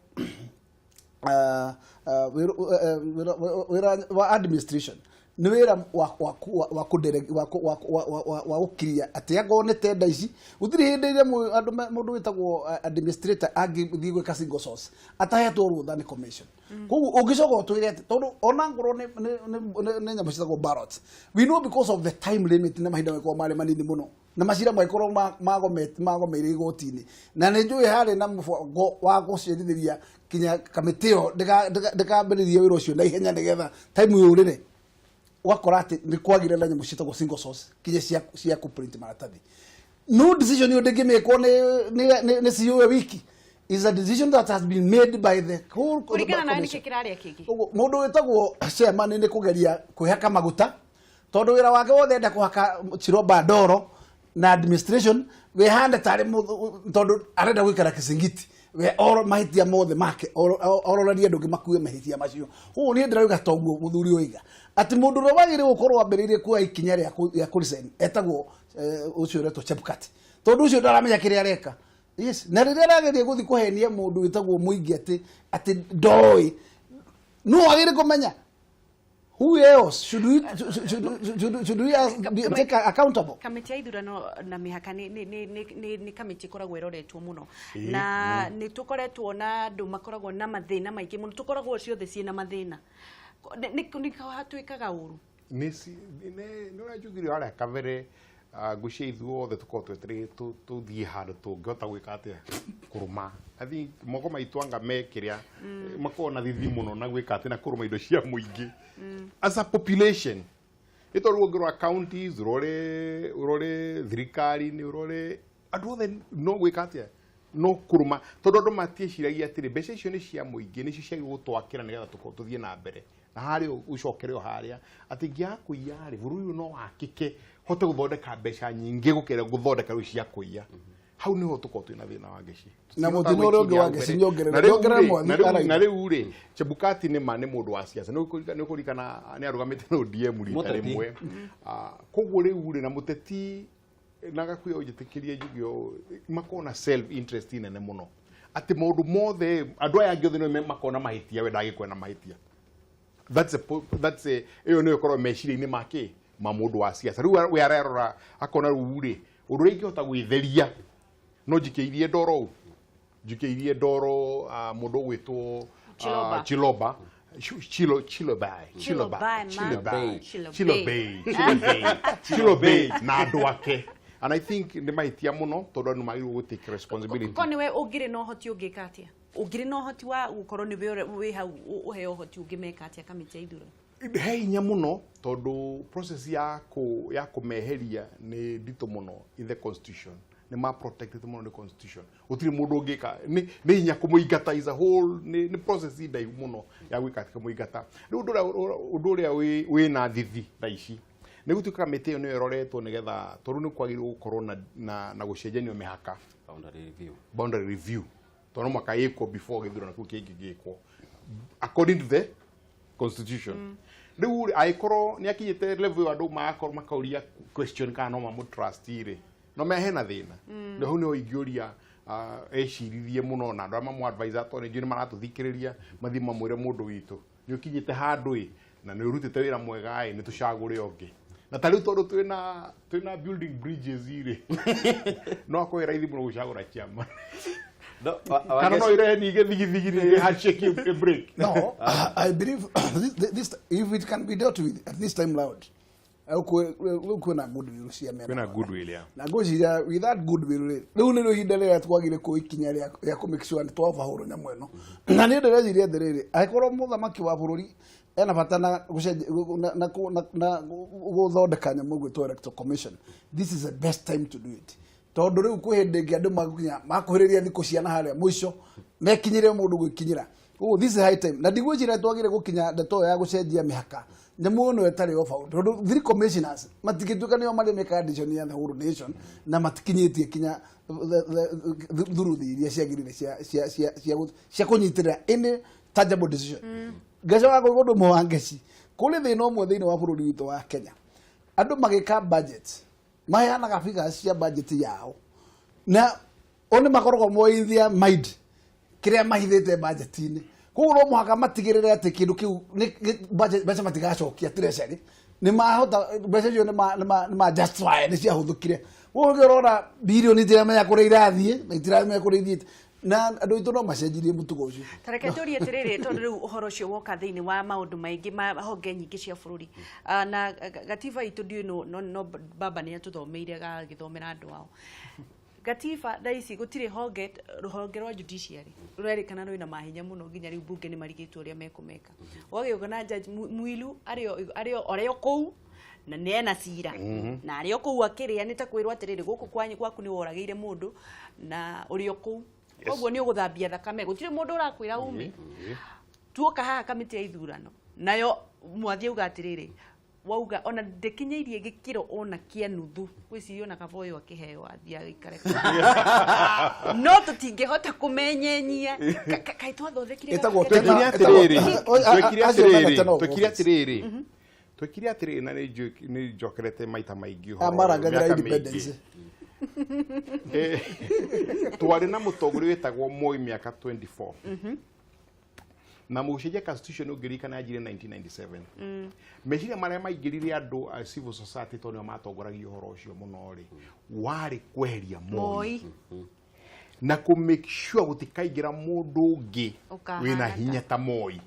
S5: Wĩra wa administration nĩ wĩra wa wa gũkiria atĩ angorwo nĩ tenda ici, gũtirĩ hĩndĩ ĩrĩa andũ mũndũ wĩtagwo administrator angĩthiĩ gwĩka single source atahetwo rũtha nĩ commission. Koguo ũngĩcoka ũtwĩre atĩ tondũ ona ngorwo nĩ nyamũ ciĩtagwo ballots, we know because of the time limit na mahinda magĩkorwo marĩ manini mũno na macira magĩkorwo magomeire igoti-inĩ, na nĩ njũĩ harĩ na mũbango wa gũcerithĩria kinya kamĩtĩ ĩyo ndĩkambĩrĩrie wĩra ũcio na ihenya nĩgetha time yũrĩre, ũgakora atĩ nĩ kwagire na nyamũ ciĩtagwo single source kinya cia kũ print maratathi. No decision ĩyo ndĩngĩmĩkwo nĩ CEO wiki, is a decision that has been made by the whole
S1: Kũringana nawe nĩkĩ
S5: commission.
S1: kĩrarĩa kĩngĩ?
S5: Ũguo, mũndũ wĩtagwo chairman nĩ kũgeria kwĩhaka maguta tondũ wĩra wake wothe enda kũhaka Chiroba ndoro na administration wĩhande tarĩ tondũ arenda gwĩkara kĩcingiti we oro mahĩtia mothe make ororanie andũ angĩ makue mahĩtia macio. Ũguo niĩ ndĩrauga toguo mũthuri oiga atĩ mũndũ ũrĩa wagĩrĩire gũkorwo ambĩrĩirie kuoya ikinya rĩa kũ-resign etagwo ũcio ũretwo Chebukati, tondũ ũcio ndaramenya kĩrĩa areka. Yes, na rĩrĩa arageria gũthiĩ kũhenia mũndũ wĩtagwo mũingĩ atĩ ndoĩ no wagĩrĩire kũmenya. Who else should we be take accountable?
S1: Kamĩtĩ ya ithurano na mĩhaka nĩ kamĩtĩ ĩkoragwo ĩroretwo mũno na nĩ tũkoretwo na andũ makoragwo na mathĩna maingĩ mũno, tũkoragwo ciothe ciĩna mathĩna. Nĩ hatuĩkaga ũru.
S6: Nĩ ũranjugire harĩa kabere, ngwĩciria ithuothe tũkorwo twetereire tũthiĩ handũ tũngĩhota gwĩka atĩa kũrũma. I think moko maitũ anga me kĩrĩa makoragwo na thithi mũno na gwĩka atĩ na kũrũma indo cia mũingĩ as a population, nĩ tondũ ũngĩrora counties, ũrore thirikari-inĩ, ũrore andũ othe no gwĩka atĩa no kũrũma, tondũ andũ matiĩciragia atĩrĩ mbeca icio nĩ cia mũingĩ, nĩcio ciagĩrĩirwo gũtwakĩra nĩgetha tũkorwo tũthiĩ na mbere na harĩa ũcokere o harĩa atĩ ingĩaga kũiya rĩ, bũrũri ũyũ no wakĩke hote gũthondeka mbeca nyingĩ gũkĩra gũthondeka rĩu cia kũiya. Hau niho tũkorwo twĩna thĩna wa ngeci.
S5: Na mũtino ũrĩa ũngĩ wa ngeci nyongerere
S6: Na rĩu
S5: nyongerere
S6: rĩ,
S5: mwathi
S6: na
S5: araina.
S6: Rĩu rĩ, Chebukati nĩ ma nĩ mũndũ wa siasa, nĩ ũkũririkana nĩ arũgamĩte na ODM rita
S2: Mũteti.
S6: rĩmwe. Koguo rĩu rĩ, na mũteti na gakuya ũnjĩtĩkĩrie njuge ũũ, makoragwo na self interest nene mũno atĩ maũndũ mothe andũ aya angĩ othe nĩo makoragwo na mahĩtia, we ndagĩkorwo na mahĩtia. That's a ĩyo nĩyo ĩkoragwo meciria-inĩ make ma mũndũ wa siasa. Rĩu we arerora akona rĩu rĩ, ũndũ ũrĩa ingĩhota gwĩtheria no njikĩirie ndoro ũũ, njikĩirie ndoro mũndũ ũgwĩtwo
S1: Chiloba.
S6: Chiloba, Chilo Chilobai.
S1: Chilobai, man.
S6: Chilobai.
S1: Chilobei.
S6: Chilobei, Chilobei, Chilobei na andũ ake, and I think nĩ mahĩtia mũno tondũ andũ magĩrĩirwo gũ take responsibility.
S1: Ko nĩwe ũngĩrĩ na ũhoti ũngĩka atĩa? Ũngĩrĩ na ũhoti wa gũkorwo nĩwe wĩ hau ũheo ũhoti ũngĩmeka atĩa kamĩtĩ ya ithurano?
S6: He hinya mũno tondũ process ya kũmeheria nĩ nditũ mũno. In the constitution nĩ ma protected mũno nĩ constitution, gũtirĩ mũndũ ũngĩka, nĩ hinya kũmũingata is a whole nĩ process ndaihu mũno ya gwĩka atĩ kũmũingata. Rĩu ũndũ ũrĩa wĩna thithi thaa ici nĩ gũtuĩka kamĩtĩ ĩyo nĩyo ĩroretwo nĩgetha tondũ nĩ kwagĩrĩirwo gũkorwo na gũcenjanio mĩhaka.
S2: Boundary review.
S6: Boundary review, tondũ no mũhaka ĩkwo before gĩthurano kĩu kĩngĩ gĩkwo according to the constitution. Rĩu rĩ, angĩkorwo nĩ akinyĩte level ĩyo andũ magakorwo makauria question kana no mamũ trust rĩ, no me hena thĩna mm. Hau nĩho ingĩũria eciririe mũno na andũ arĩa mamũ advise tondũ nĩ njũĩ nĩ maratũthikĩrĩria, mathiĩ mamwĩre mũndũ witũ nĩ ũkinyĩte handũ ĩ na nĩ ũrutĩte wĩra mwega ĩ, nĩ tũcagũre ũngĩ. Na ta rĩu tondũ twĩna building bridges rĩ, no akorwo ĩ raithi mũno gũcagũra chairman
S2: No,
S6: kana no irehe ningĩ thigithigi ningĩ handshake ĩ break.
S5: No, I believe this, if it can be dealt with at this time round, rĩu kwĩna goodwill cia mĩena
S6: Kwĩna
S5: yothe.
S6: Goodwill, yeah.
S5: Na ngwĩciria with that goodwill rĩ, rĩu nĩrĩo ihinda rĩrĩa twagire kuoya ikinya rĩa kũ make sure nĩ twabahũrwo nyamũ ĩno. Na niĩ ndĩreciria atĩrĩrĩ, angĩkorwo mũthamaki wa bũrũri ena bata na gũcenjia na gũthondeka nyamũ ĩgwĩtwo Electoral Commission, this is the best time to do it, tondũ rĩu kwĩ hĩndĩ ĩngĩ andũ magũkinya makuhĩrĩria thikũ ciana harĩa mũico mekinyĩre mũndũ gwĩkinyĩra. Koguo this is high time, na ndigwĩciria twagĩrĩire gũkinya ndeto ĩyo ya gũcenjia mĩhaka nyamũ ĩno ĩtarĩ over, tondũ three commissioners matingĩtuĩka nĩo marĩa mekaga decision ya the whole nation na matikinyĩtie kinya thuruthi iria ciagĩrĩire cia kũnyitĩrĩra any tangible decision. Ngacoka kũigua ũndũ ũmwe wa ngeci, kũrĩ thĩna ũmwe thĩinĩ wa bũrũri witũ wa Kenya, andũ magĩka budget maheanaga figures cia budget yao na o nĩ makoragwo moĩ in their mind kĩrĩa mahithĩte budget-inĩ. Koguo no mũhaka matigĩrĩre atĩ kĩndũ kĩu mbeca matigacokia treasury, nĩ mahota mbeca icio nĩ ma justify nĩ ciahũthĩkire. Koguo nĩkĩo ũrona birioni itiramenya kũrĩa irathiĩ na itiramenya kũrĩa ithiĩte, na andũ aitũ no macenjirie mũtugo ũcio.
S1: Tareke tũrie atĩrĩrĩ, tondũ rĩu ũhoro ũcio woka thĩinĩ wa maũndũ maingĩ ma honge nyingĩ cia bũrũri. Ah, na gatiba itũ ndiũĩ no baba nĩ atũthomeire gagĩthomera andũ ao gatiba. Thaa ici gũtirĩ honge, rũhonge rwa judiciary rũrerĩkana rwĩna mahinya mũno, nginya rĩu bunge nĩ marigĩtwo ũrĩa mekũmeka. Ũgagĩũka na judge Mwilu arĩ o kũu na nĩ ena cira na arĩ o kũu akĩrĩa nĩ ta kwĩrwo atĩrĩrĩ, gũkũ kwanyu gwaku nĩ woragĩire mũndũ na ũrĩ o kũu, koguo nĩ ũgũthambia thakame, gũtirĩ mũndũ ũrakwĩra ume. Tuoka haha kamĩtĩ ya ithurano nayo mwathi auga atĩrĩrĩ, wauga ona ndĩkinyĩirie gĩkĩro ona kĩa nuthu, gwĩciria ona kaba ũyũ akĩheo athiĩ agĩikare, no tũtingĩhota kũmenyenyia. Kaĩ twathondekire
S5: Ĩtagwo
S6: Twekire atĩrĩrĩ, twekire
S5: acio mena
S6: atĩrĩrĩ,
S5: tena
S6: twekire
S5: office.
S6: atĩrĩrĩ, twekire atĩrĩrĩ, na nĩ njokerete maita maingĩ ũhoro ũyũ,
S5: Marangagĩra
S6: mĩaka
S5: independence.
S6: mĩingĩ. Twarĩ na mũtongoria wĩtagwo Moi mĩaka 24, na mũgũcenjia constitution ũngĩririkana yanjirie 1997. Meciria marĩa maingĩrire andũ a civil society, tondũ nĩo matongoragia ũhoro ũcio mũno rĩ, warĩ kweheria Moi
S1: Moi
S6: na kũ make sure gũtikaingĩra mũndũ ũngĩ
S1: ũkahana
S6: wĩna hinya ta Moi,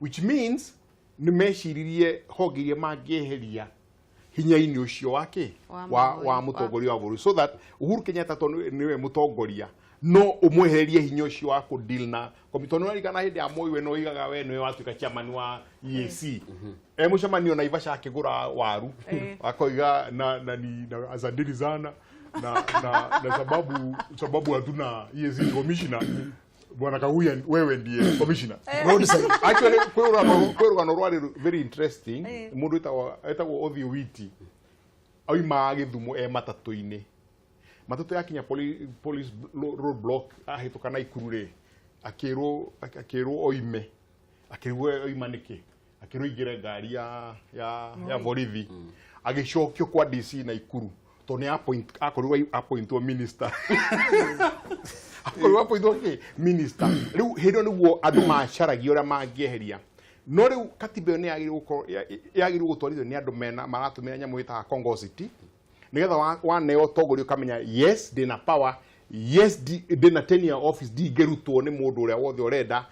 S6: which means nĩ meciririe honge iria mangĩeheria hinya-inĩ ũcio wake
S1: wa
S6: wa,
S1: Moi,
S6: wa mũtongoria wa bũrũri, so that Uhuru Kenyatta, tondũ nĩwe mũtongoria, no ũmwehererie hinya ũcio wa kũ deal na tondũ nĩwaririkana hĩndĩ ya Moi, we nĩwoigaga we nĩwe watuĩka chairman wa EAC, e mũcemanio Naivasha akĩgũra waru, akoiga na, ni, na asanteni sana na sababu hatuna EAC commissioner, Bwana Kaguya, wewe ndiye commissioner.
S5: Roadside.
S6: Actually, kwĩ rũgano rwarĩ very interesting. Mũndũ etagwo Odhi Owiti oimaga Gĩthumo e matatũ-inĩ, matatũ yakinya police road block, ahĩtũka Naikuru rĩ, akĩrwo oime, akĩrwo oima nĩkĩ, akĩrwo ingĩre ngari ya borithi, agĩcokio kwa DC Naikuru tondũ nĩ akorirwo appointwo minister, akorirwo appointwo kĩ minister. Rĩu hĩndĩ ĩyo nĩguo andũ macaragia ũrĩa mangĩeheria, no rĩu katiba ĩyo nĩ yagĩrĩirwo gũkorwo yagĩrĩirwo gũtwarithio nĩ andũ mena maratũmĩra nyamũ ĩtaga congosity, nĩgetha waneo ũtongoria ũkamenya, yes, ndĩna power, yes, ndĩna tenure office, ndingĩrutwo nĩ mũndũ ũrĩa wothe ũrenda,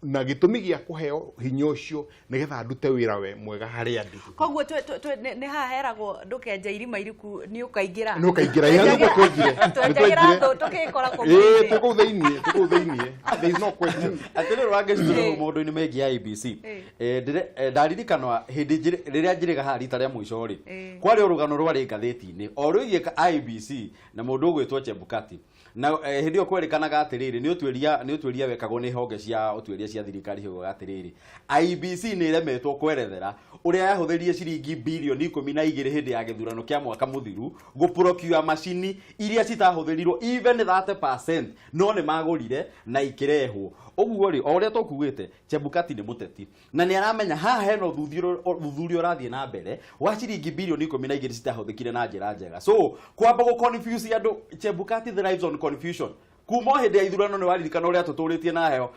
S6: na gĩtũmi gĩa kũheo hinya ũcio nĩgetha ndute wĩra we mwega harĩa ndĩ.
S1: Koguo nĩ haha heragwo ndũkenja irima iriku nĩ ũkaingĩra.
S6: Nĩ ũkaingĩra, ĩĩ, nĩguo twengire. Nĩ
S1: twenjagĩra
S6: twengire.
S1: thũ tũgĩkora kũu
S6: Ĩĩ,
S1: thĩinĩ.
S6: twĩ kũu thĩiniĩ, twĩ kũu thĩiniĩ, there is no question.
S2: Atĩrĩrĩ, wangĩcitũrĩ maũndũ-inĩ megiĩ IEBC, ndaririkana hĩndĩ rĩrĩa njĩrĩga haha rita rĩa mũico rĩ, kwarĩ o rũgano rwarĩ ngathĩti-inĩ o rwĩgiĩ IEBC na mũndũ ũgwĩtwo Chebukati, na hĩndĩ ĩyo kwerĩkanaga atĩrĩrĩ, nĩ ũtuĩria wekagwo nĩ honge cia ũtuĩria cia thirikari haugaga atĩrĩrĩ, IEBC nĩ ĩremetwo kwerethera ũrĩa yahũthĩrire ciringi birioni 12 hĩndĩ ya gĩthurano kĩa mwaka mũthiru gũprocure macini iria citahũthĩrirwo even 30%, no nĩ magũrire na ikĩrehwo. Ũguo rĩ, o ũrĩa tũkugĩte, Chebukati nĩ mũteti na nĩ aramenya haha hena ũthuthuria ũrathiĩ na mbere wa ciringi birioni 12 citahũthĩkire na njĩra njega, so kwamba gũ confuse andũ. Chebukati thrives on confusion kuma o hĩndĩ ya ithurano. Nĩ waririkana ũrĩa tũtũrĩtie na heo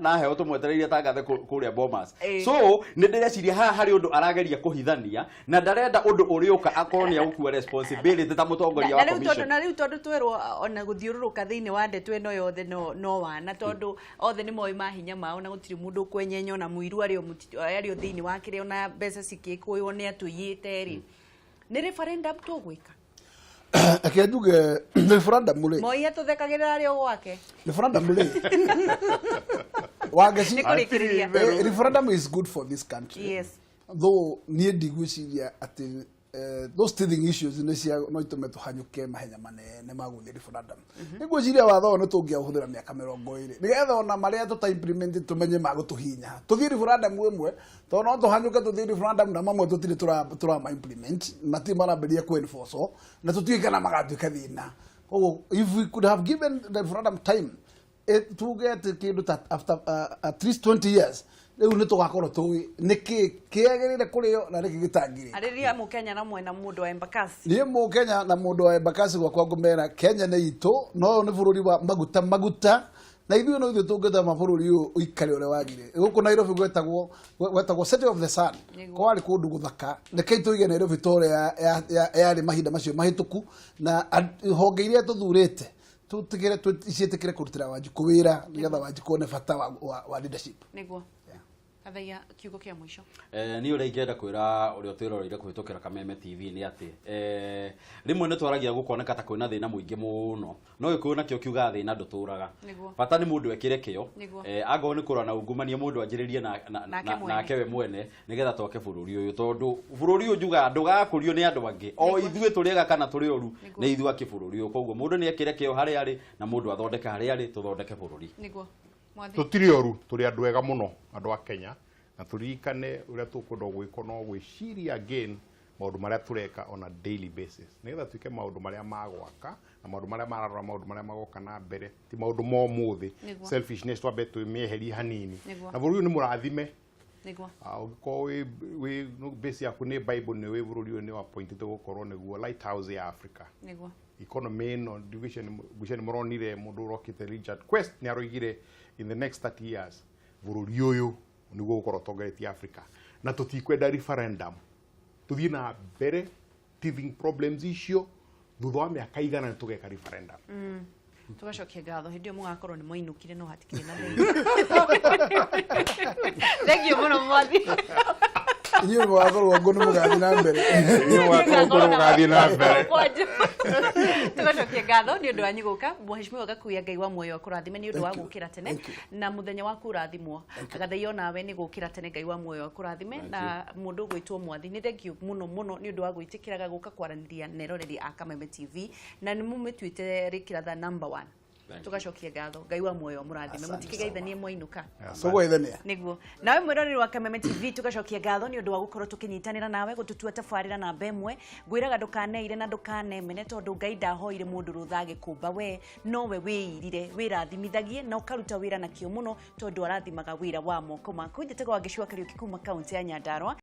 S2: na heo tũmwetereire tangathe kũrĩa Bomas. So nĩ ndĩreciria haha harĩ ũndũ arageria kũhithania na ndarenda ũndũ ũrĩũka akorwo nĩ agũkua responsibility ta mũtongoria wa
S1: na rĩu tondũ
S2: commission.
S1: Na rĩu tondũ twerwo ona gũthiũrũrũka thĩinĩ wa ndeto ĩno yothe no wana, tondũ othe nĩ moĩ mahinya mao na gũtirĩ mũndũ ũkwenyenya, ona mũiru arĩ o thĩinĩ wa kĩrĩa, ona mbeca cikĩkũywo nĩ atũiyĩte rĩ, nĩ referendum tũgwĩka.
S5: Reke njuge referendum rĩ,
S1: Moi atũthekagĩrĩra arĩ o gwake.
S5: Referendum rĩ, Wangeci,
S1: Nĩ kũrĩkĩrĩria.
S5: Referendum is good for this country, though niĩ ndigwĩciria atĩ those teething issues nĩ cia no itũme tũhanyũke mahenya manene ma gũthiĩ referendum. Nĩ ngwĩciria watho ũyũ nĩ tũngĩaũhũthĩra mĩaka 20 nĩgetha ona marĩa tũta implement tũmenye magũtũhinya tũthiĩ referendum ĩmwe, tondũ no tũhanyũke tũthiĩ referendum na mamwe tũtirĩ tũrama implement, matirĩ marambĩrĩria kũ enforce na tũtiũĩ kana magatuĩka thĩna. Koguo if we could have given the referendum time, tuge atĩ kĩndũ ta after at least 20 years, rĩu nĩ tũgakorwo tũĩ nĩkĩ kĩagĩrĩire kũrĩo na nĩkĩ gĩtangĩrĩo.
S1: Arĩria mũkenya na mwena mũndũ wa Embakasi.
S5: Niĩ mũkenya na mũndũ wa Embakasi gwakwa ngũmera, Kenya nĩ itũ, no ũyũ nĩ bũrũri wa maguta maguta. Na ithuĩ no ithuĩ tũngĩtama bũrũri ũyũ ũikare ũrĩa wagire. Gũkũ Nairobi gwetagwo City of the Sun. Kwarĩ kũndũ gũthaka. Rekei tũige Nairobi ta ũrĩa yarĩ mahinda macio mahĩtũku, na honge iria tũthurĩte tũtigĩre ciĩtĩkĩre kũrutĩra Wanjikũ wĩra, nĩgetha Wanjikũ one bata wa leadership.
S1: Nĩguo. Gathaia, kiugo kĩa mũico.
S2: Niĩ ũrĩa ingĩenda kwĩra ũrĩa ũtwĩroreire kũhĩtũkĩra Kameme TV nĩ atĩ rĩmwe nĩ twaragia gũkoneka ta kwĩna thĩna mũingĩ mũno, no Gĩkũyũ nakĩo kiugaga thĩna ndũtũraga. Bata nĩ mũndũ ekĩre kĩo. Angorwo nĩ kũrora na ungumania, mũndũ anjĩrĩrie
S1: Nake mwene.
S2: Nake we mwene, nĩgetha twake bũrũri ũyũ, tondũ bũrũri ũyũ njugaga ndũgakũrio nĩ andũ angĩ, o ithuĩ tũrĩ ega kana tũrĩ oru, nĩ ithuĩ akĩ bũrũri ũyũ. Koguo mũndũ nĩ ekĩre kĩo harĩa arĩ, na mũndũ athondeke harĩa arĩ, tũthondeke bũrũri.
S1: Nĩguo, Mwathi.
S6: Tũtirĩ oru, tũrĩ andũ ega mũno, andũ a Kenya, na tũririkane ũrĩa tũkwenda gwĩkwo no gwĩciria again maũndũ marĩa tũreka on a daily basis, nĩgetha twĩke maũndũ marĩa ma gwaka na maũndũ marĩa mararora maũndũ marĩa magoka na mbere, ti maũndũ ma ũmũthĩ. Selfishness twambe twĩmĩeherie hanini. Na bũrũri ũyũ nĩ mũrathime. Ũngĩkorwo wĩ base yaku nĩ Bible, nĩ wĩ bũrũri ũyũ nĩ appointed gũkorwo nĩguo lighthouse ya Africa. Economy ĩno ngwĩciria nĩ mũronire mũndũ ũrokĩte, Richard Quest, nĩ aroigire in the next 30 years bũrũri ũyũ nĩguo gũkorwo ũtongoretie Africa, na tũtikwenda referendum, tũthiĩ na mbere teething problems icio. Thutha wa mĩaka 100 nĩ tũgeka referendum.
S1: Tugacokia ngatho hĩndĩ ĩyo mũgakorwo nĩ mwainũkire, no hatikĩrĩ na thĩna. Thank you mũno, Mwathi.
S5: Inyuĩ mũgakorwo ngũ nĩ mũgathiĩ na mbere.
S6: Inyuĩ mũgakorwo ngũ nĩ mũgathiĩ na mbere.
S1: Tugacokia ngatho nĩ ũndũ wanyu gũka, Mheshimiwa Gakuya. Ngai wa muoyo akũrathime nĩ ũndũ wa gũkĩra tene, na mũthenya waku ũrathimwo. Gathaio, nawe nĩ gũkĩra tene, Ngai wa muoyo akũrathime. Na mũndũ ũgwĩtwo Mwathi, nĩ thank you mũno mũno nĩ ũndũ wa gwĩtĩkĩraga gũka kwaranĩria na eroreri a Kameme TV, na nĩ mũmĩtuĩte rĩkĩratha number one. Tugacokia ngatho, Ngai wa muoyo mũrathime. Mũtikĩgeithanie mwainũka.
S5: Tũgweithania.
S1: Niguo. Nawe mwĩroreri wa Kameme TV, tugacokia ngatho nĩ ũndũ wa gũkorwo tũkĩnyitanĩra nawe gũtũtua tabarĩra namba 1. Ngwĩraga ndũkaneire na ndũkanemene, tondũ Ngai ndahoire mũndũ rũtha agĩkũmba we, nowe wĩirire wĩrathimithagie na ũkaruta wĩra na kĩo mũno, tondũ arathimaga wĩra wa moko maku. Njĩtagwo Wangeci wa Kariũki kuma kaunti ya Nyandarua.